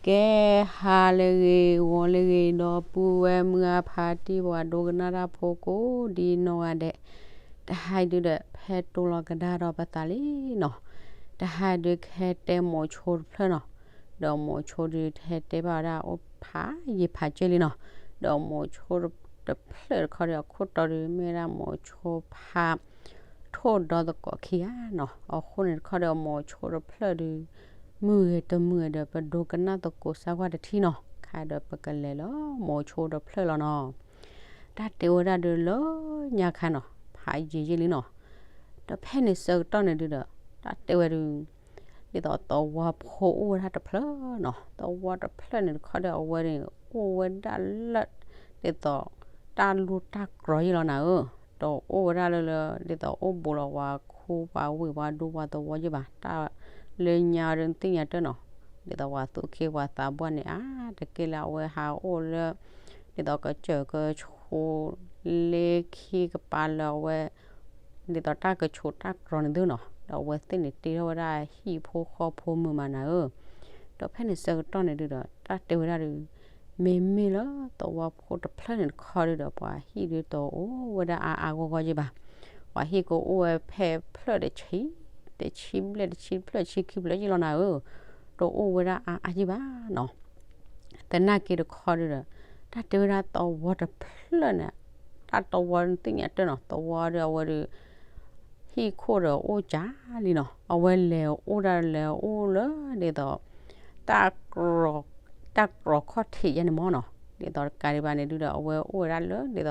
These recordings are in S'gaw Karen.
ကဲ ဟါလၢအဂ့ၤ ဂီၤလၢအဂ့ၤ ဒီပုၢ်ဝဲၢ်မုၢ်အါဖးတံၢ် ပှၤဒိကနၣ်တၢ်ဖိကိးဒ်နီၢ်ဂၤဒဲး, တဟါအံၤဒုဒီး ဖဲတိၢ်လီၤကဒါဒီးပသးလံနီၤ, တဟါအံၤဒုခဲတဲမိၤဆိတဖျၢၣ်နီၤ, ဒီးမိၤဆိဒုထဲတဲဘၣ်ဝဲဒၣ်အိၣ်ဖးယံာ်ဖးကၢလံနီၤ, ဒီးမိၤဆိတဖျၢၣ်တခီဒီးအခိၣ်တီဒု မ့ၢ်ဝဲဒၣ်မိၤဆိဖါ ထိၣ်ဒီသကိးခံဂၤနီၤ, အဃိန့ၣ်တခီဒီးမိၤဆိတဖျၢၣ်ဒု မုၢ်ဂ့ၤတမုၢ်ဂ့ၤဒီး ပဒိကနၣ်သကိးစၢ်ကွၢ်တထံၣ်နီၤ, ခါဒီးပကလဲၤလၢမိၤဆိတဖျၢၣ်လီၤနီၤ, တၢ်တဲဝဲဒၣ်ဒုလၢညါခါနီၤ ဖးယံာ်ယံာ်လံနီၤ, ဒီးဖဲန့ၣ်ဆၢကတီၢ်န့ၣ်ဒုဒီး တၢ်တဲဝဲဒု ဒ်သိးသဝီဖိအိၣ်ဝဲဒၣ်တဖျၢၣ်နီၤ, သဝီတဖျၢၣ်န့ၣ်တခီဒီးအဝဲန့ၣ် အိၣ်ဝဲဒၣ်လၢ ဒ်သိး တၢ်လူၢ်တၢ်ကြီယ့ၢ်လီၤနၤဧၢ, တအိၣ်ဝဲဒၣ်လၢလၢ ဒ်သိးအိၣ်ဘူးလီၤပှၤခူပှၤဝ့ၢ်ပှၤဒူပှၤသဝီယ့ၢ်ဘၣ်, တၢ်လၢညါဒုသ့ၣ်ညါတၢ်နီၤ, ဒ်သိးပှၤသူၣ်က့ပှၤသးပှၢ်န့ၣ် အါတက့ၢ်လၢအဝဲဟးအိၣ်လၢ ဒ်သိးကစၢၢ်ကဆိးလၢခံကပၤလၢအဝဲ ဒ်သိးတၢ်ကဆိးတၢ်ကြီန့ၣ်သုနီၤ, ဒီးအဝဲသ့ၣ်န့ၣ်တ့ထီၣ်ဝဲဒၣ်ဟံၣ်ဖိဃီဖိမုာ်မးနၤဧၢ, ဒီးဖဲန့ၣ်ဆၢကတီၢ်န့ၣ်ဒုဒီး တၢ်တဲဝဲဒၣ်ဒု မ့မ့ၢ်လၢသဝီဖိတဖျၢၣ်န့ၣ်တခီဒုဒီး ပှၤဟံၣ်ဒုတအိၣ်ဝဲဒၣ်အါအါဂီၢ်ဂီၢ်ယ့ၢ်ဘၣ်, ပှၤဟံၣ်ကအိၣ်ဝဲဖဲဖျၢၣ်တဆံ တဆံဘျဲၣ်တဆံတဖျၢၣ်တဆံခံဖျၢၣ်ယ့ၢ်လီၤနၤဧၢ, တအိၣ်ဝဲဒၣ်အါအါယ့ၢ်ဘၣ်နီၤ သနာ်က့တခီဒုဒီး တၢ်တဲဝဲဒၣ်သဝီတဖျၢၣ်န့ၣ် တၢ်သဝီသ့ၣ်ညါတၢ်နီၤ သဝီဒီးအဝဲဒီး ဟံၣ်ခိၣ်ဒီးအိၣ်ကၢလံနီၤ အဝဲလဲၤအိၣ်ဒၣ်လဲၤအိၣ်လၢဒ်သိး တၢ်ကြီခီၣ်ထံးယဲန့ၣ်မ့ၢ်နီၤ ဒ်သိးတကးဒံးဘၣ်န့ၣ်ဒုဒီး အဝဲအိၣ်ဝဲဒၣ်လၢဒ်သိး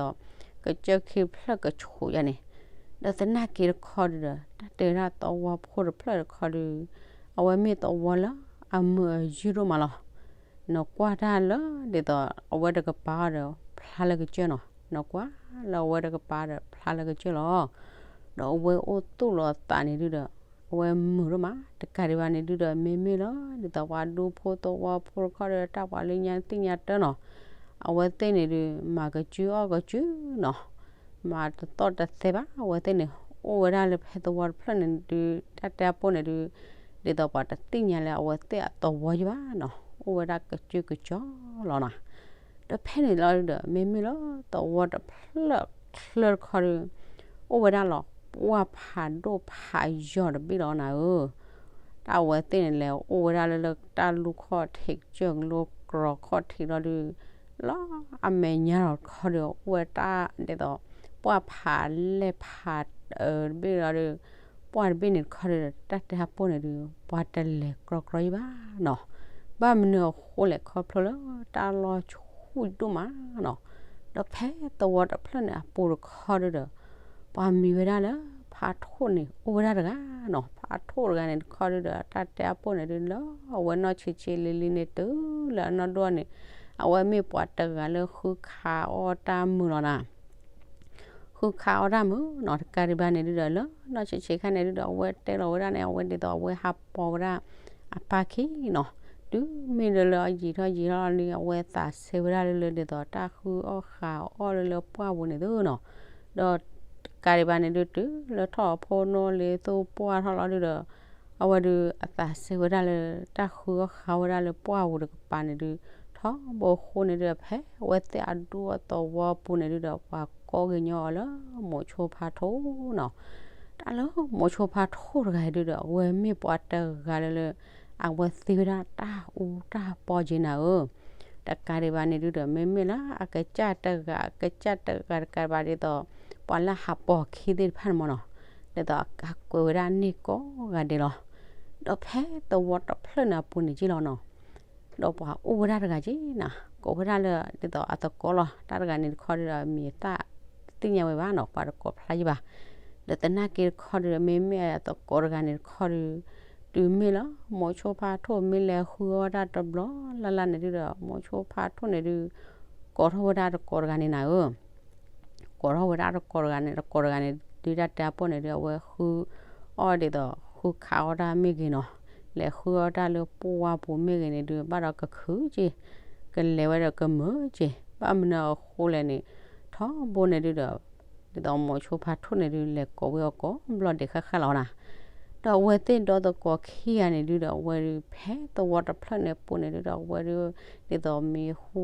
ကစၢၢ်ခံဖျၢၣ်ကဆိးယဲန့ၣ် ဒီးသနာ်က့တခီဒုဒီး တၢ်တဲဝဲဒၣ်သဝီဖိတဖျၢၣ်တခီဒု အဝဲမ့ၢ်သဝီလၢအမုာ်အယုၢ်ဒိၣ်မးလီၤ. နကွၢ်တၢ်လၢဒ်သိး အဝဲတကပၤဒီးဖျါလၢကစၢၢ်နီၤ နကွၢ်လၢအဝဲတကပၤဒီးဖျါလၢကစၢၢ်လီၤ. ဒီးအဝဲအိၣ်သူၣ်လီၤသးန့ၣ်ဒုဒီး အဝဲမုာ်ဒိၣ်မး တကးဒံးဘၣ်န့ၣ်ဒုဒီး မ့မ့ၢ်လၢဒ်သိးပှၤဒူဖိသဝီဖိတခီဒီး တၢ်ပှၤလၢညါသ့ၣ်ညါတၢ်နီၤ အဝဲသ့ၣ်န့ၣ်ဒု မၤကစုအီၣ်ကစုနီၤ မၤတသီၣ်တသဲဘၣ် အဝဲသ့ၣ်န့ၣ် အိၣ်ဝဲဒၣ်လၢဖဲသဝီတဖျၢၣ်န့ၣ်ဒု တၢ်တဲအပိၢ်န့ၣ်ဒု ဒ်သိးပှၤတသ့ၣ်ညါလၢအဝဲသ့ၣ်အသဝီယ့ၢ်ဘၣ်နီၤ အိၣ်ဝဲဒၣ်ကစၢၢ်ကစီၤလီၤနီၤ. ဒီးဖဲန့ၣ်လီၤဒုဒီး မ့မ့ၢ်လၢသဝီတဖျၢၣ်ချၢတခီဒု အိၣ်ဝဲဒၣ်လီၤ ပှၢ်ဖးဒိၣ်ဖးယီၤတဘ့ၣ်လီၤနၤဧၢ တၢ်အဝဲသ့ၣ်န့ၣ်လဲၤအိၣ်ဝဲဒၣ်လၢလၢတၢ်လူၢ်ခီၣ်ထံး ကစၢၢ်ကလိကျီခီၣ်ထံးလီၤဒု လၢအမဲာ်ညါလီၤတခီဒီး အိၣ်ဝဲတၢ်ဒ်သိး ပှၢ်ဖးလဲၢ်ဖးတဘ့ၣ်လီၤဒု ပှၢ်တဘ့ၣ်န့ၣ်တခီဒီး တၢ်တဲအပိၢ်န့ၣ်ဒု ပှၤတလဲၤကြီကြီယ့ၢ်ဘၣ်နီၤ. ဘၣ်မနုၤအဃိလဲၣ် ခီဖျိလၢတၢ်လီၢ်ဆူၣ်ဒိၣ်မးနီၤ. ဒီးဖဲသဝီတဖျၢၣ်န့ၣ်အပူၤတခီဒုဒီး ပှၤမံၤဝဲဒၣ်လၢ ဖးထိၣ်န့ၣ် အိၣ်ဝဲဒၣ်တဂၤနီၤ. ဖးထိၣ်တဂၤန့ၣ်တခီဒုဒီး တၢ်တဲအပိၢ်န့ၣ်ဒု လၢအဝဲနီၢ်ဆံးဆံးလံၤလံၤန့ၣ် တုၤလၢအနီၢ်ဒိၣ်န့ၣ် အဝဲမ့ၢ်ပှၤတဂၤလၢဃုခးအီၣ်တၢ်မုာ်လီၤနၤ. ဃုခးအီၣ်တၢ်မုာ်နီၤ တကးဒံးဘၣ်န့ၣ်ဒုဒီး လၢနီၢ်ဆံးဆံးခါန့ၣ်ဒုဒီး အဝဲတဲလီၤဝဲဒၣ်န့ၣ် အဝဲဒ်သိးအဝဲဟးပိာ်ဝဲဒၣ်အပၢ်ခံနီၤ. တုၤမ့ၢ်လၢလၢအယံာ်ထီၣ်ယံာ်ထီၣ်လီၤန့ၣ် အဝဲသးဆၢဝဲဒၣ်လၢလၢဒ်သိးတၢ်ဃုအီၣ်ဃးအီၣ်လၢလၢပှၢ်ပူၤန့ၣ်သုနီၤ. ဒီးတကးဒံးဘၣ်န့ၣ်ဒု တုၤလၢထီၣ်အဖိနီၢ်လ့ၤသိပှၢ်ထီၣ်လီၤဒုဒီး အဝဲဒု အသးဆၢဝဲဒၣ်လၢ တၢ်ဃုအီၣ်ဃးဝဲဒၣ်လၢပှၢ်ပူၤတကပၤန့ၣ်ဒု ထီဘိအဃိန့ၣ်ဒု ဖဲအဝဲသ့ၣ်အဒူအသဝီပူၤန့ၣ်ဒုဒီး ပှၤကိးက့ၤညီအီၤလၢ မိၤဆိဖါထိၣ်နီၤ. တၢ်လၢမိၤဆိဖါထိၣ်တဂၤအံၤဒုဒီး အဝဲမ့ၢ်ပှၤတဂၤလၢလၢ အဝဲသ့ဝဲဒၣ်တၢ်အူတၢ်ပီက့ၤနၤဧၢ တကးဒံးဘၣ်န့ၣ်ဒုဒီး မ့မ့ၢ်လၢအကစၢ်တဂၤ အကစၢ်တဂၤတကးဒံးဘၣ်ဒ်သိး ပှၤလၢဟးပိာ်ခံသ့ၣ်တဖၣ်န့ၣ်မ့ၢ်နီၤ, ဒ်သိးအကကွဲးဝဲဒၣ်န့ၢ်ကိးဂၤဒဲးလီၤ. ဒီးဖဲသဝီတဖျၢၣ်န့ၣ်အပူၤန့ၣ်က့လီၤနီၤ, ဒီးပှၤအိၣ်ဝဲဒၣ်တဂၤက့နၤ, ကိးဝဲဒၣ်လၢ ဒ်သိးအသကိးလီၤ. တၢ်တဂၤန့ၣ်တခီဒုဒီး မံၤအသၣ်တသ့ၣ်ညါဝဲဘၣ်နီၤ, ပှၤတကိးဖျါယံာ်ဘၣ်. ဒီးသနာ်က့တခီဒုဒီး မ့မ့ၢ်အသကိးတဂၤန့ၣ်တခီဒု တုၤမ့ၢ်လၢ မိၤဆိဖါထိၣ်မ့ၢ်လဲၤဃုအီၣ်ဝဲဒၣ်တဘျီလၢ်လၢ်န့ၣ်ဒုဒီး မိၤဆိဖါထိၣ်န့ၣ်ဒု ကိးထီၣ်ဝဲဒၣ်တကိးတဂၤန့ၣ်နၤဧၢ ကိးထီၣ်ဝဲဒၣ်တကိးတဂၤန့ၣ် တကိးတဂၤန့ၣ် ဒုတၢ်တဲအပိၢ်န့ၣ်ဒု အဝဲဃုအီၣ်ဒ်သိး ဃုခးအီၣ်တၢ်မ့ၢ်ဂ့ၤနီၤ, လဲၤဃုအီၣ်တၢ်လၢပှၢ်ပူၤမ့ၢ်ဂ့ၤန့ၣ်ဒု ဘၣ်ဒီးကခုက့ၤ, ကလဲၤဝဲဒီးကမုာ်က့ၤ, ဘၣ်မနုၤအဃိလဲၣ်န့ၣ် ထီဘိန့ၣ်ဒုဒီး ဒ်သိးမိၤဆိဖါထိၣ်န့ၣ်ဒု လဲၤကိးဝဲအီၤကိးဘျီဒဲးဃၣ်ဃၣ်လီၤနၤ. ဒီးအဝဲသ့ၣ်ဒီသကိးခံဂၤန့ၣ်ဒုဒီး အဝဲဒုးဖဲသဝီတဖျၢၣ်န့ၣ်ပူၤန့ၣ်ဒုဒီး အဝဲဒုး ဒ်သိးမံၤဟူ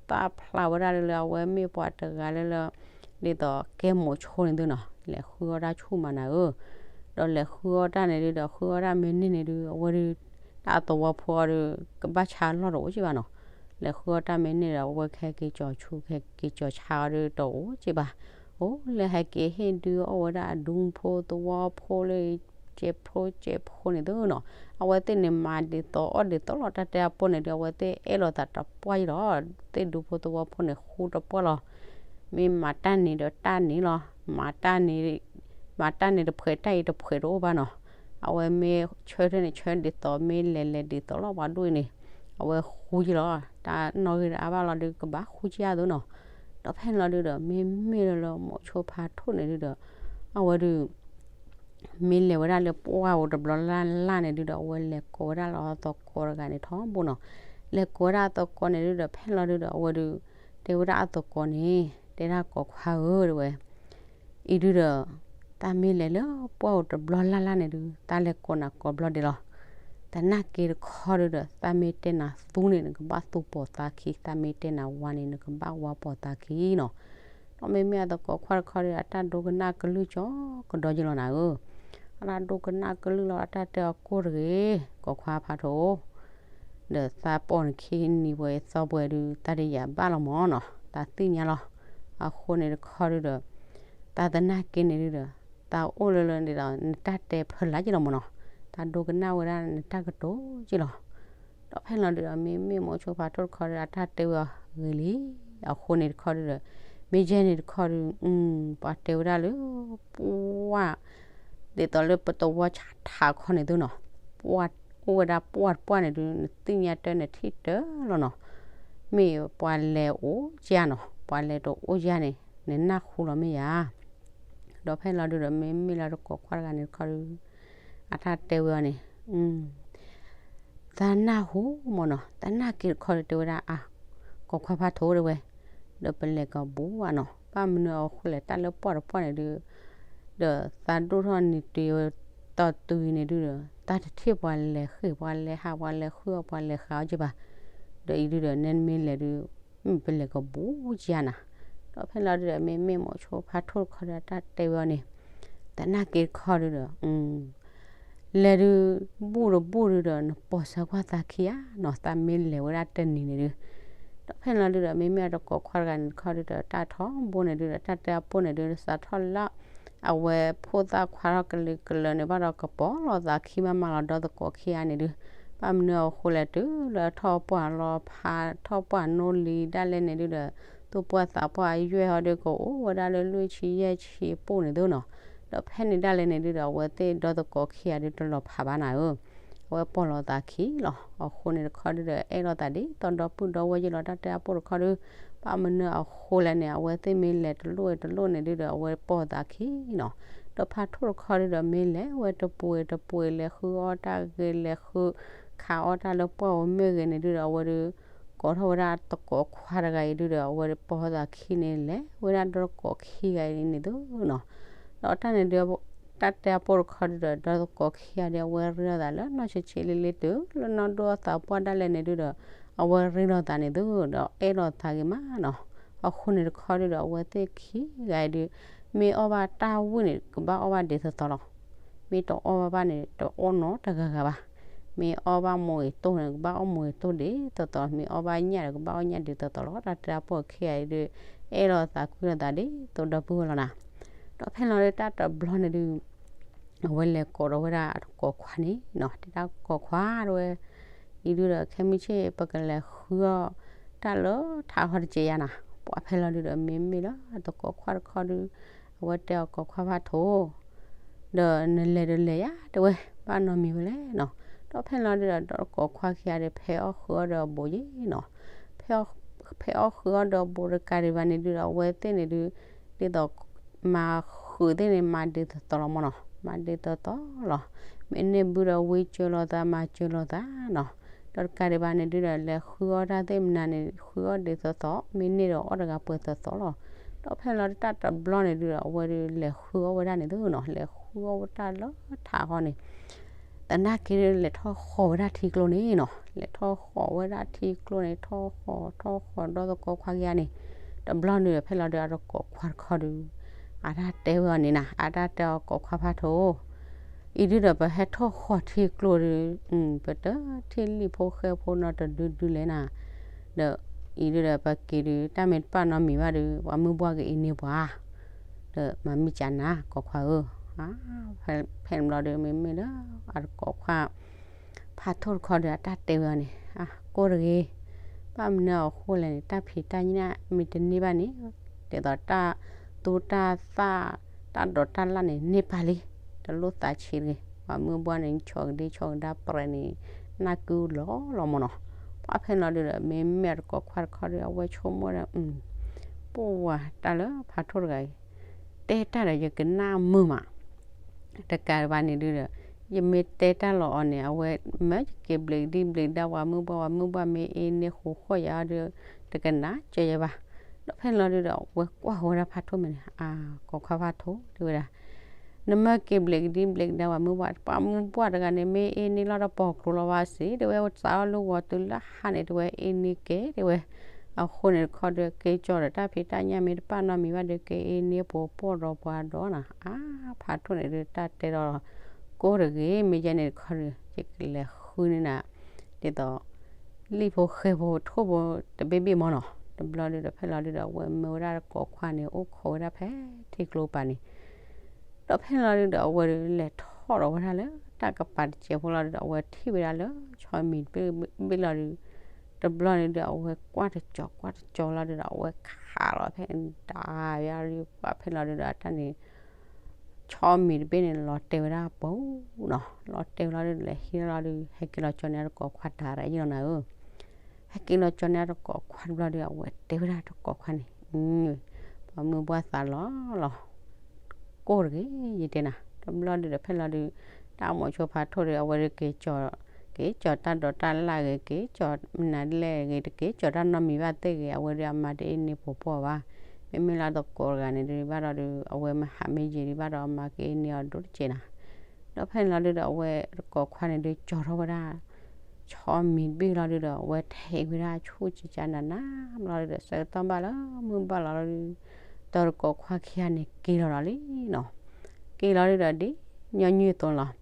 သၣ်ဖျါဝဲဒၣ်လၢအဝဲမ့ၢ်ပှၤတဂၤလၢလၢ ဒ်သိးကဲမိၤဆိန့ၣ်သုနီၤ လဲၤဃုအီၣ်တၢ်ဆူၣ်မးနၤဧၢ, ဒီးလဲၤဃုအီၣ်တၢ်န့ၣ်ဒုဒီး ဃုအီၣ်တၢ်မ့ၢ်န့ၢ်န့ၣ်ဒု အဝဲဒုး တၢ်သဝီဖိအီၤဒုး ကဘၣ်ဆါလီၢ်တအိၣ်က့ဘၣ်နီၤ, လဲၤဃုအီၣ်တၢ်မ့ၢ်န့ၢ်ဒီး အဝဲခဲက့ၤကၠီၤဆူ ခဲက့ၤကၠီၤဆါအီၤဒုးတအိၣ်က့ဘၣ်, အိၣ်လၢဟဲက့ၤဟ့ၣ်ဒုအီၣ်ဝဲဒၣ်အဒူဖိသဝီဖိလၢ ကဲဖိကဲဖိန့ၣ်သုနီၤ, အဝဲသ့ၣ်န့ၣ်မၤဒ်သိးအီၣ်ဒ်သိးလီၤ တၢ်တဲအပိၢ်န့ၣ်ဒုး အဝဲသ့ၣ်အဲၣ်လိာ်သးတပှၢ်ယလီၤ, သ့ၣ်ဒူဖိသဝီဖိန့ၣ်ဃူတပှၢ်လီၤ, မ့ၢ်မၤတၢ်န့ၣ်ဒီးတၢ်န့ၣ်လီၤ, မၤတၢ်န့ၣ် မၤတၢ်န့ၣ်တဖှဲးတၢ်အံၤတဖှဲးတအိၣ်ဘၣ်နီၤ, အဝဲမ့ၢ်ဆၢထၢၣ်န့ၣ်ဆၢဒ်သိး မ့ၢ်လဲၤလဲၤဒ်သိးလီၤ ပှၤဒိၣ်အံၤန့ၣ်, အဝဲဃူယလီၤ, တၢ်နီၣ်ဂံၢ်တအါဘၣ်လီၤဒုး ကဘၣ်ဃူကယၢ်သုနီၤ, ဒီးဖဲန့ၣ်လီၤဒုးဒီး မ့မ့ၢ်လၢလၢမိၤဆိဖးထိၣ်န့ၣ်ဒုးဒီး အဝဲဒုး မ့ၢ်လဲၤဝဲဒၣ်လၢပှၢ်ဧိၤတဘျီလၢ်လၢ်န့ၣ်ဒုးဒီး အဝဲလဲၤကိးဝဲဒၣ်လၢအသကိးတဂၤန့ၣ်ထီဘိနီၤ, လဲၤကိးဝဲဒၣ်အသကိးန့ၣ်ဒုးဒီး ဖဲန့ၣ်လီၤဒုးဒီး အဝဲဒုး တဲဝဲဒၣ်အသကိးန့ၣ် တဲဒၣ်ကိးခွါဧၢ တဲဝဲ အံၤဒုးဒီး တၢ်မ့ၢ်လဲၤလၢပှၢ်ဧိၤတဘျီလၢ်လၢ်န့ၣ်ဒုး တၢ်လဲၤကိးနၤကိးဘျီဒဲးလီၤ, သနာ်က့တခီဒုးဒီး သးမ့ၢ်တဲနၤသူန့ၣ် နကဘၣ်သူပိာ်သးခံ, သးမ့ၢ်တဲနၤဝါန့ၣ် နကဘၣ်ဝါပိာ်သးခံနီၤ, ဒီးမ့မ့ၢ်အသကိးခွါတခီဒီး အတၢ်ဒိကနၣ်ကလုၢ်ကီကဒီးယလီၤနၤဧၢ, အတၢ်ဒိကနၣ်ကလုၢ်လီၤ အတၢ်တဲအီၤကိၢ်တဂ့ၤ, ကိးခွါဖးထိၣ် ဒီးသးပိာ်နခံနံၤပှဲၤသီပှဲၤဒုး သးတယာ်ဘၣ်လီၤမၢ်နီၤ, သးသ့ၣ်ညါလီၤ, အဃိန့ၣ်တခီဒုးဒီး သးသနာ်က့န့ၣ်ဒုးဒီး သးအိၣ်လၢလၢန့ၣ်ဒီး နတၢ်တဲဖၢလၢ်က့လီၤမၢ်နီၤ, သးဒိကနၣ်ဝဲဒၣ်နတၢ်ကတိၤက့လီၤ, ဒီးဖဲန့ၣ်လီၤဒုးဒီး မ့မ့ၢ်မိၤဆိဖးထိၣ်တခီဒီး အတၢ်တဲဝဲအီၤဂ့ၤလံ, အဃိန့ၣ်တခီဒုးဒီး မ့ၢ်ယဲန့ၣ်တခီဒုး ပှၤတဲဝဲဒၣ်လၢ ပှၢ် ဒ်သိးလၢပသဝီဆးထးခီန့ၣ်သုနီၤ, ပှၢ်အိၣ်ဝဲဒၣ်ပှၢ်တပှၢ်န့ၣ်ဒုး နသ့ၣ်ညါတၢ်နထံၣ်တၢ်လီၤနီၤ, မ့ၢ်ပှၤလဲၤအိၣ်ကယၢ်နီၤ, ပှၤလဲၤတအိၣ်ယၢ်န့ၣ် နနၢ်ဟူလီၤမ့ၢ်ယၤ, ဒီးဖဲန့ၣ်လီၤဒုးဒီး မ့မ့ၢ်လၢတကိးခွါတဂၤန့ၣ်တခီဒုး အတၢ်တဲဝဲအီၤန့ၣ် သးနၢ်ဟူမၢ်နီၤ, သနာ်က့တခီဒုးတဲဝဲဒၣ်အါ, ကိးခွါဖးထိၣ်တဲဝဲ, ဒီးပလဲၤကဘူးဘၣ်နီၤ, ဘၣ်မနုၤအဃိလဲၣ် တၢ်လၢပှၢ်တပှၢ်န့ၣ်ဒုး ဒီးသးဒိၣ်ထီၣ်နံၤတုၤတတီၤတုၤအံၤန့ၣ်ဒုးဒီး သးတထံၣ်ပှၤလဲၤဃ့ၢ်ပှၤလဲၤဟးပှၤလဲၤဃုအီၣ်ပှၤလဲၤဃးအီၣ်က့ဘၣ်, ဒီးအံၤဒုးဒီး နဲမ့ၢ်လဲၤဒုး မ့ၢ်ပလဲၤကဘူးကယၢ်နၤ, ဒီးဖဲန့ၣ်လီၤဒုးဒီး မ့မ့ၢ်မိၤဆိဖးထိၣ်တခီဒီး အတၢ်တဲဝဲအီၤန့ၣ် သနာ်က့တခီဒုးဒီး လဲၤဒုး ဘူၣ်တဘူၣ်ဒုးဒီး နပိာ်စၢၤကွၢ်သးခံဧါနီၤ, သးမ့ၢ်လဲၤဝဲဒၣ်တနံၤန့ၣ်ဒုး, ဒီးဖဲန့ၣ်လီၤဒုးဒီး မ့မ့ၢ်အတကိးခွါတဂၤန့ၣ်တခီဒုးဒီး တၢ်ထီဘိန့ၣ်ဒုးဒီး တၢ်တဲအပိၢ်န့ၣ်ဒုး စးထီၣ်လၢ အဝဲဖိသၣ်ခွါထီၣ်ကလံၤကလၢာ်န့ၣ် ဘၣ်ဒီးကပီၤလီၤသးခံမးမးလီၤ ဒီသကိးခံဂၤန့ၣ်ဒုး, ဘၣ်မနုၤအဃိလဲၣ် တုၤလၢထီၣ်ပှၢ်လီၤဖးထီၣ်ပှၢ်နိလံၤဒၣ်လဲာ်န့ၣ်ဒုးဒီး သူၣ်ပှၢ်သးပှၢ်အယွဲၢ်ဟီဒုးကအိၣ်ဝဲဒၣ်လၢလွံၢ်ဆံယဲၢ်ဆံအပူၤန့ၣ်သုနီၤ, ဒီးဖဲန့ၣ်ဒၣ်လဲာ်န့ၣ်ဒုးဒီး အဝဲသ့ၣ်ဒီသကိးခံဂၤဒုးတလီၤဖးဘၣ်နၤဧၢ အဝဲပီၢ်လီၤသးခံလီၤ. အဃိန့ၣ်တခီဒုးဒီး အဲၣ်လိာ်သးဒ်သိးဒီပုၢ်ဒီဝဲၢ်ယ့လီၤ တၢ်တဲအပိၢ်တခီဒုး, ဘၣ်မနုၤအဃိလဲၣ်န့ၣ် အဝဲသ့ၣ်မ့ၢ်လဲၤတလိၣ်တလိၣ်န့ၣ်ဒုးဒီး အဝဲပီၢ်သးခံနီၤ. ဒီးဖးထိၣ်တခီဒုးဒီး မ့ၢ်လဲၤဝဲတပှ့ၤတပှ့ၤ လဲၤဃုအီၣ်တၢ်ဂ့ၤ လဲၤဃုခးအီၣ်တၢ်လၢပှၢ်ဧိၤမ့ၢ်ဂ့ၤန့ၣ်ဒုးဒီး အဝဲဒုး ကိးထီၣ်ဝဲဒၣ်သကိးခွါတဂၤအံၤဒုးဒီး အဝဲပီၢ်သးခံန့ၣ် လဲၤဝဲဒၣ်ဒီသကိးခံဂၤအံၤန့ၣ်သုနီၤ. ဒီးတၢ်န့ၣ်ဒုး တၢ်တဲအပိၢ်တခီဒုးဒီး ဒီသကိးခံဂၤဒုး အဝဲရ့လိာ်သးလၢနီၢ်ဆံးဆံးလံလံတုၤလၢနီၢ်ဒိၣ်အသးပှၢ်ဒၣ်လဲာ်န့ၣ်ဒုးဒီး အဝဲရ့လိာ်သးန့ၣ်သုဒီး အဲၣ်လိာ်သးဂ့ၤမးနီၤ. အဃိန့ၣ်တခီဒုးဒီး အဝဲသ့ၣ်ခံဂၤအံၤဒုး မ့ၢ်အီၣ်ဘၣ်တၢ်ဝံၣ်န့ၣ် ကဘၣ်အီၣ်ဘၣ်ဒ်သိးသိးလီၤ. မ့ၢ်တအီၣ်ဘၣ်ဘၣ်န့ၣ် တအီၣ်နီတဂၤဂၤဘၣ်. မ့ၢ်အီၣ်ဘၣ်မိၢ်ဂ့ၤတိၢ်န့ၣ် ကဘၣ်အီၣ်မိၢ်ဂ့ၤတိၢ်ဒ်သိးသိး, မ့ၢ်အီၣ်ဘၣ်ညၣ်ဒီး ကဘၣ်အီၣ်ညၣ်ဒ်သိးသိးလီၤ. တၢ်တဲအပိၢ်ခံဂၤအံၤဒုး အဲၣ်လိာ်သးကွံလိာ်သးဒ်သိးဒီပုၢ်ဝဲၢ်လီၤနၤ. ဒီးဖဲလီၤဒုးတၢ်တဘျီန့ၣ်ဒုး အဝဲလဲၤကိးဒီးဝဲဒၣ်အသကိးခွါန့ၣ်နီၤ, တဲဒၣ်ကိးခွါတဲဝဲ, အံၤဒုးဒီး ခဲမုၢ်ဆ့ၣ်ပကလဲၤဃုအီၣ်တၢ်လၢထးခီတကဲယါနၤ. ပှၤဖဲလီၤဒုးဒီး မ့မ့ၢ်လၢအသကိးခွါတခီဒုး အဝဲတဲအီၤကိးခွါဖးထိၣ် ဒီးနလဲၤဒီးလဲၤယါတဲဝဲ, ဘၣ်နီတမံၤဝဲလဲၣ်နီၤ. ဒီးဖဲလီၤဒုးဒီး ဒီးသကိးခွါခံဂၤဒီး ဖဲအီၣ်ဃုအီၣ်ဒီးအဘူးယ့ၣ်နီၤ. ဖဲအီၣ်ဃုအီၣ်ဒီးအဘူးတကးဒံးဘၣ်န့ၣ်ဒုးဒီး အဝဲသ့ၣ်န့ၣ်ဒုး ဒ်သိး မၤဃုာ်သ့ၣ်န့ၣ် မၤဒ်သိးသိးလီၤမၢ်နီၤ, မၤဒ်သိးသိးလီၤ. မ့ၢ်န့ၢ်ဘုဒီးဝံစၢၤလိာ်သး မၤစၢၤလိာ်သးနီၤ. ဒီးတကးဒံးဘၣ်န့ၣ်ဒုးဒီး လဲၤဃုအီၣ်တၢ်သ့ၣ်မနုၤန့ၣ် ဃုအီၣ်ဒ်သိးသိး, မ့ၢ်န့ၢ်ဒီးအီၣ်တဂၤပှဲၤသိးသိးလီၤ. ဒီးဖဲန့ၣ်လီၤဒုး တၢ်တဘျီန့ၣ်ဒုးဒီး အဝဲဒုးလဲၤဃုအီၣ်ဝဲဒၣ်န့ၣ်သုနီၤ, လဲၤဃုအီၣ်ဝဲတၢ်လၢထးဃီန့ၣ် သနာ်က့ဒုး လဲၤထီၣ်ဃီၤဝဲဒၣ်ထံကျိန့ၣ်နီၤ, လဲၤထီၣ်ဃီၤဝဲဒၣ်ထံကျိန့ၣ် ထီၣ်ဃီၤထီၣ်ဃီၤဒီးသကိးခွါက့ၤန့ၣ်, တဘျီန့ၣ်ဒီး ဖဲလီၤဒုး အသကိးခွါတခီဒုး အတၢ်တဲဝဲအီၤန့ၣ်နီၤ, အတၢ်တဲအီၤ သကိးခွါဖးထိၣ် အံၤဒုးဒီး ပဟဲထီၣ်ဃီၤထံကျိဒုး ပတထံၣ်လံာ်ဖိဃဲဖိနီတဒုဒုလဲၣ်နီၤ, ဒီးအံၤဒုးဒီး ပက့ၤဒုး တၢ်မ့ၢ်တပာ်နီတမံၤဘၣ်ဒုး ပှၤမုၢ်ပှၢ်ကအ့န့ၢ်ပှၤ ဒီးမၤမ့ၢ်ကနၤ သကိးခွါဧၢ, ဖဲန့ၣ်ဘျီဒုး မ့မ့ၢ်လၢအသကိးခွါ ဖးထိၣ်တခီဒီး အတၢ်တဲဝဲအီၤန့ၣ်, ကိၢ်တဂ့ၤ, ဘၣ်မနုၤအဃိလဲၣ်န့ၣ် တၢ်ဖံးတၢ်ညၣ်မ့ၢ်တန့ၢ်ဘၣ်န့ၣ်, ဒ်သိးတၢ်သူတၢ်သၣ် တၢ်ဒိးတၢ်လၣ်န့ၣ် န့ၢ်ပာ်လံ, တလိၣ်သးဆံးတဂ့ၤ, ပှၤမုၢ်ပှၢ်န့ၣ် ဆီကဒ့ဆီကဒါပြဲးန့ၣ် နၢ်ကုလီၤလီၤမၢ်နီၤ, ပှၤဖဲန့ၣ်လီၤဒုးဒီး မ့မ့ၢ်အသကိးခွါတခီဒီး အဝဲဆိကမိၣ်ဒီး ပှၤတၢ်လၢဖးထိၣ်တဂၤအံၤ တဲတၢ်ဒီးယကနၣ်မုာ်မး တကးဘၣ်န့ၣ်ဒုးဒီး ယမ့ၢ်တဲတၢ်လီၤအီၤန့ၣ် အဝဲမၢယက့ၤဘျံးကဒံဘျံးကဒါ ပှၤမုၢ်ပှၢ် ပှၤမုၢ်ပှၢ်မ့ၢ်အ့န့ၢ်ဃိဃီၣ်ယၤအီၤဒီး တကနၣ်စၢၤယၤဘၣ်, ဒီးဖဲန့ၣ်လီၤဒုးဒီး အဝဲကွၢ်ဃီၤဝဲဒၣ်ဖးထိၣ်မဲာ်န့ၣ်, သကိးခွါဖးထိၣ် တဲဝဲဒၣ် နမၢက့ၤဘျံးကဒံဘျံးကဒါ ပှၤမုၢ်ပှၢ်, ပှၤမုၢ်ပှၢ်တဂၤန့ၣ် မ့ၢ်အ့န့ၢ်လီၤတပီၤကျိၤလီၤဘၣ်စ့ၢ် တဲဝဲ, သးအီၣ်လၢဂီၤတုၤလၢဟါန့ၣ် တဲဝဲ အ့န့ၢ်က့ၤ တဲဝဲ, အဃိန့ၣ်တခီဒီး က့ၤကၠီၤဒီးတၢ်ဖံးတၢ်ညၣ်မ့ၢ်တပာ်နီတမံၤဘၣ်ဒီး က့ၤအ့န့ၢ်ပှၤပိာ်ဒီးပှၤဒီးနီၤ, အါ ဖးထိၣ်န့ၣ်ဒုး တၢ်တဲဒီး ကိၢ်တဂ့ၤ, မ့ၢ်ယဲန့ၣ်တခီဒီး ယကလဲၤဃုန့ၢ်နၤ ဒ်သိး လံာ်ဖိဃဲဖိထိၣ်ဖိတဘ့ၣ်ဘ့ၣ်မၢ်နီၤ, တဘျီဒုးဒီး ဖဲလီၤဒုးဒီး အဝဲမၢဝဲဒၣ်သကိးခွါန့ၣ် အိၣ်ခိးဝဲဒၣ်ဖဲထံကျိပၤန့ၣ် ဒီးဖဲန့ၣ်လီၤဒုးဒီး အဝဲဒုးလဲၤထီၣ်ဒီးဝဲဒၣ်လၢတၢ်ကပၤတစဲးဖိလီၤဒုးဒီး အဝဲထံၣ်ဝဲဒၣ်လၢဆီမံၤတဘ့ၣ်လီၤဒုး, တဘျီန့ၣ်ဒုး အဝဲကွၢ်တကၠီၤကွၢ်တကၠီၤလီၤဒုးဒီး အဝဲခးလီၤဖဲဒၣ်ယါဒုး ပှၤဖဲလီၤဒုးဒီး အတၢ်န့ၣ် ဆီမံၤတဘ့ၣ်န့ၣ် လီၤတဲာ်ဝဲဒၣ်ပူၤနီၤ, လီၤတဲာ်ဝဲလီၤဒုး လဲၤဟံးလီၤဒုး ဟဲက့ၤလီၤကၠီၤန့ၢ်အသကိးခွါတၢ်ရၤယံာ်လီၤနၤဧၢ, ဟဲက့ၤလီၤကၠီၤန့ၢ်အသကိးခွါတဘျီဒုး အဝဲတဲဝဲဒၣ်သကိးခွါန့ၣ်, ပှၤမုၢ်ပှၢ်သးလီၤလီၤ ကိၢ်တဂ့ၤ ယတဲနၤ, တဘျီဒုးဒီး ဖဲလီၤဒုး တၢ်မိၤဆိဖးထိၣ်ဒီး အဝဲဒုးက့ၤကၠီၤ, က့ၤကၠီၤတၢ်ဒိးတၢ်လၣ်ဂ့ၤ က့ၤကၠီၤမနုၤလဲၣ်ဂ့ၤ တက့ၤကၠီၤတၢ်နီတမံၤဘၣ်သ့ၣ်ဂ့ၤ အဝဲဒုးအမါတအ့န့ၢ်ပှၤပိာ်ဘၣ်, မ့မ့ၢ်လၢသကိးတဂၤန့ၣ်ဒုးဘၣ်ဒီးဒုး အဝဲမဟးမ့ၢ်ယံာ်ဒုးဘၣ်ဒီး အမါကအ့န့ၢ်အီၤဒိၣ်တစဲးနၤ, ဒီးဖဲန့ၣ်လီၤဒုးဒီး အဝဲသကိးခွါန့ၣ်ဒုး ကၠီၤထီၣ်ဝဲဒၣ် ဆီမံၤတဘ့ၣ်လီၤဒုးဒီး အဝဲထဲးဝဲဒၣ်ဆူၣ်ကကနၤနၤလီၤဒုးဒီး ဆၢကတီၢ်ဘၣ်လၢမုၢ်ဘၣ်လီၤလီၤဒုး ဒီးသကိးခွါခံဂၤန့ၣ်က့ၤလီၤဒီးလံနီၤ, က့ၤလီၤဒုးဒီးဒ်ညီနုၢ်အသိးလီၤ,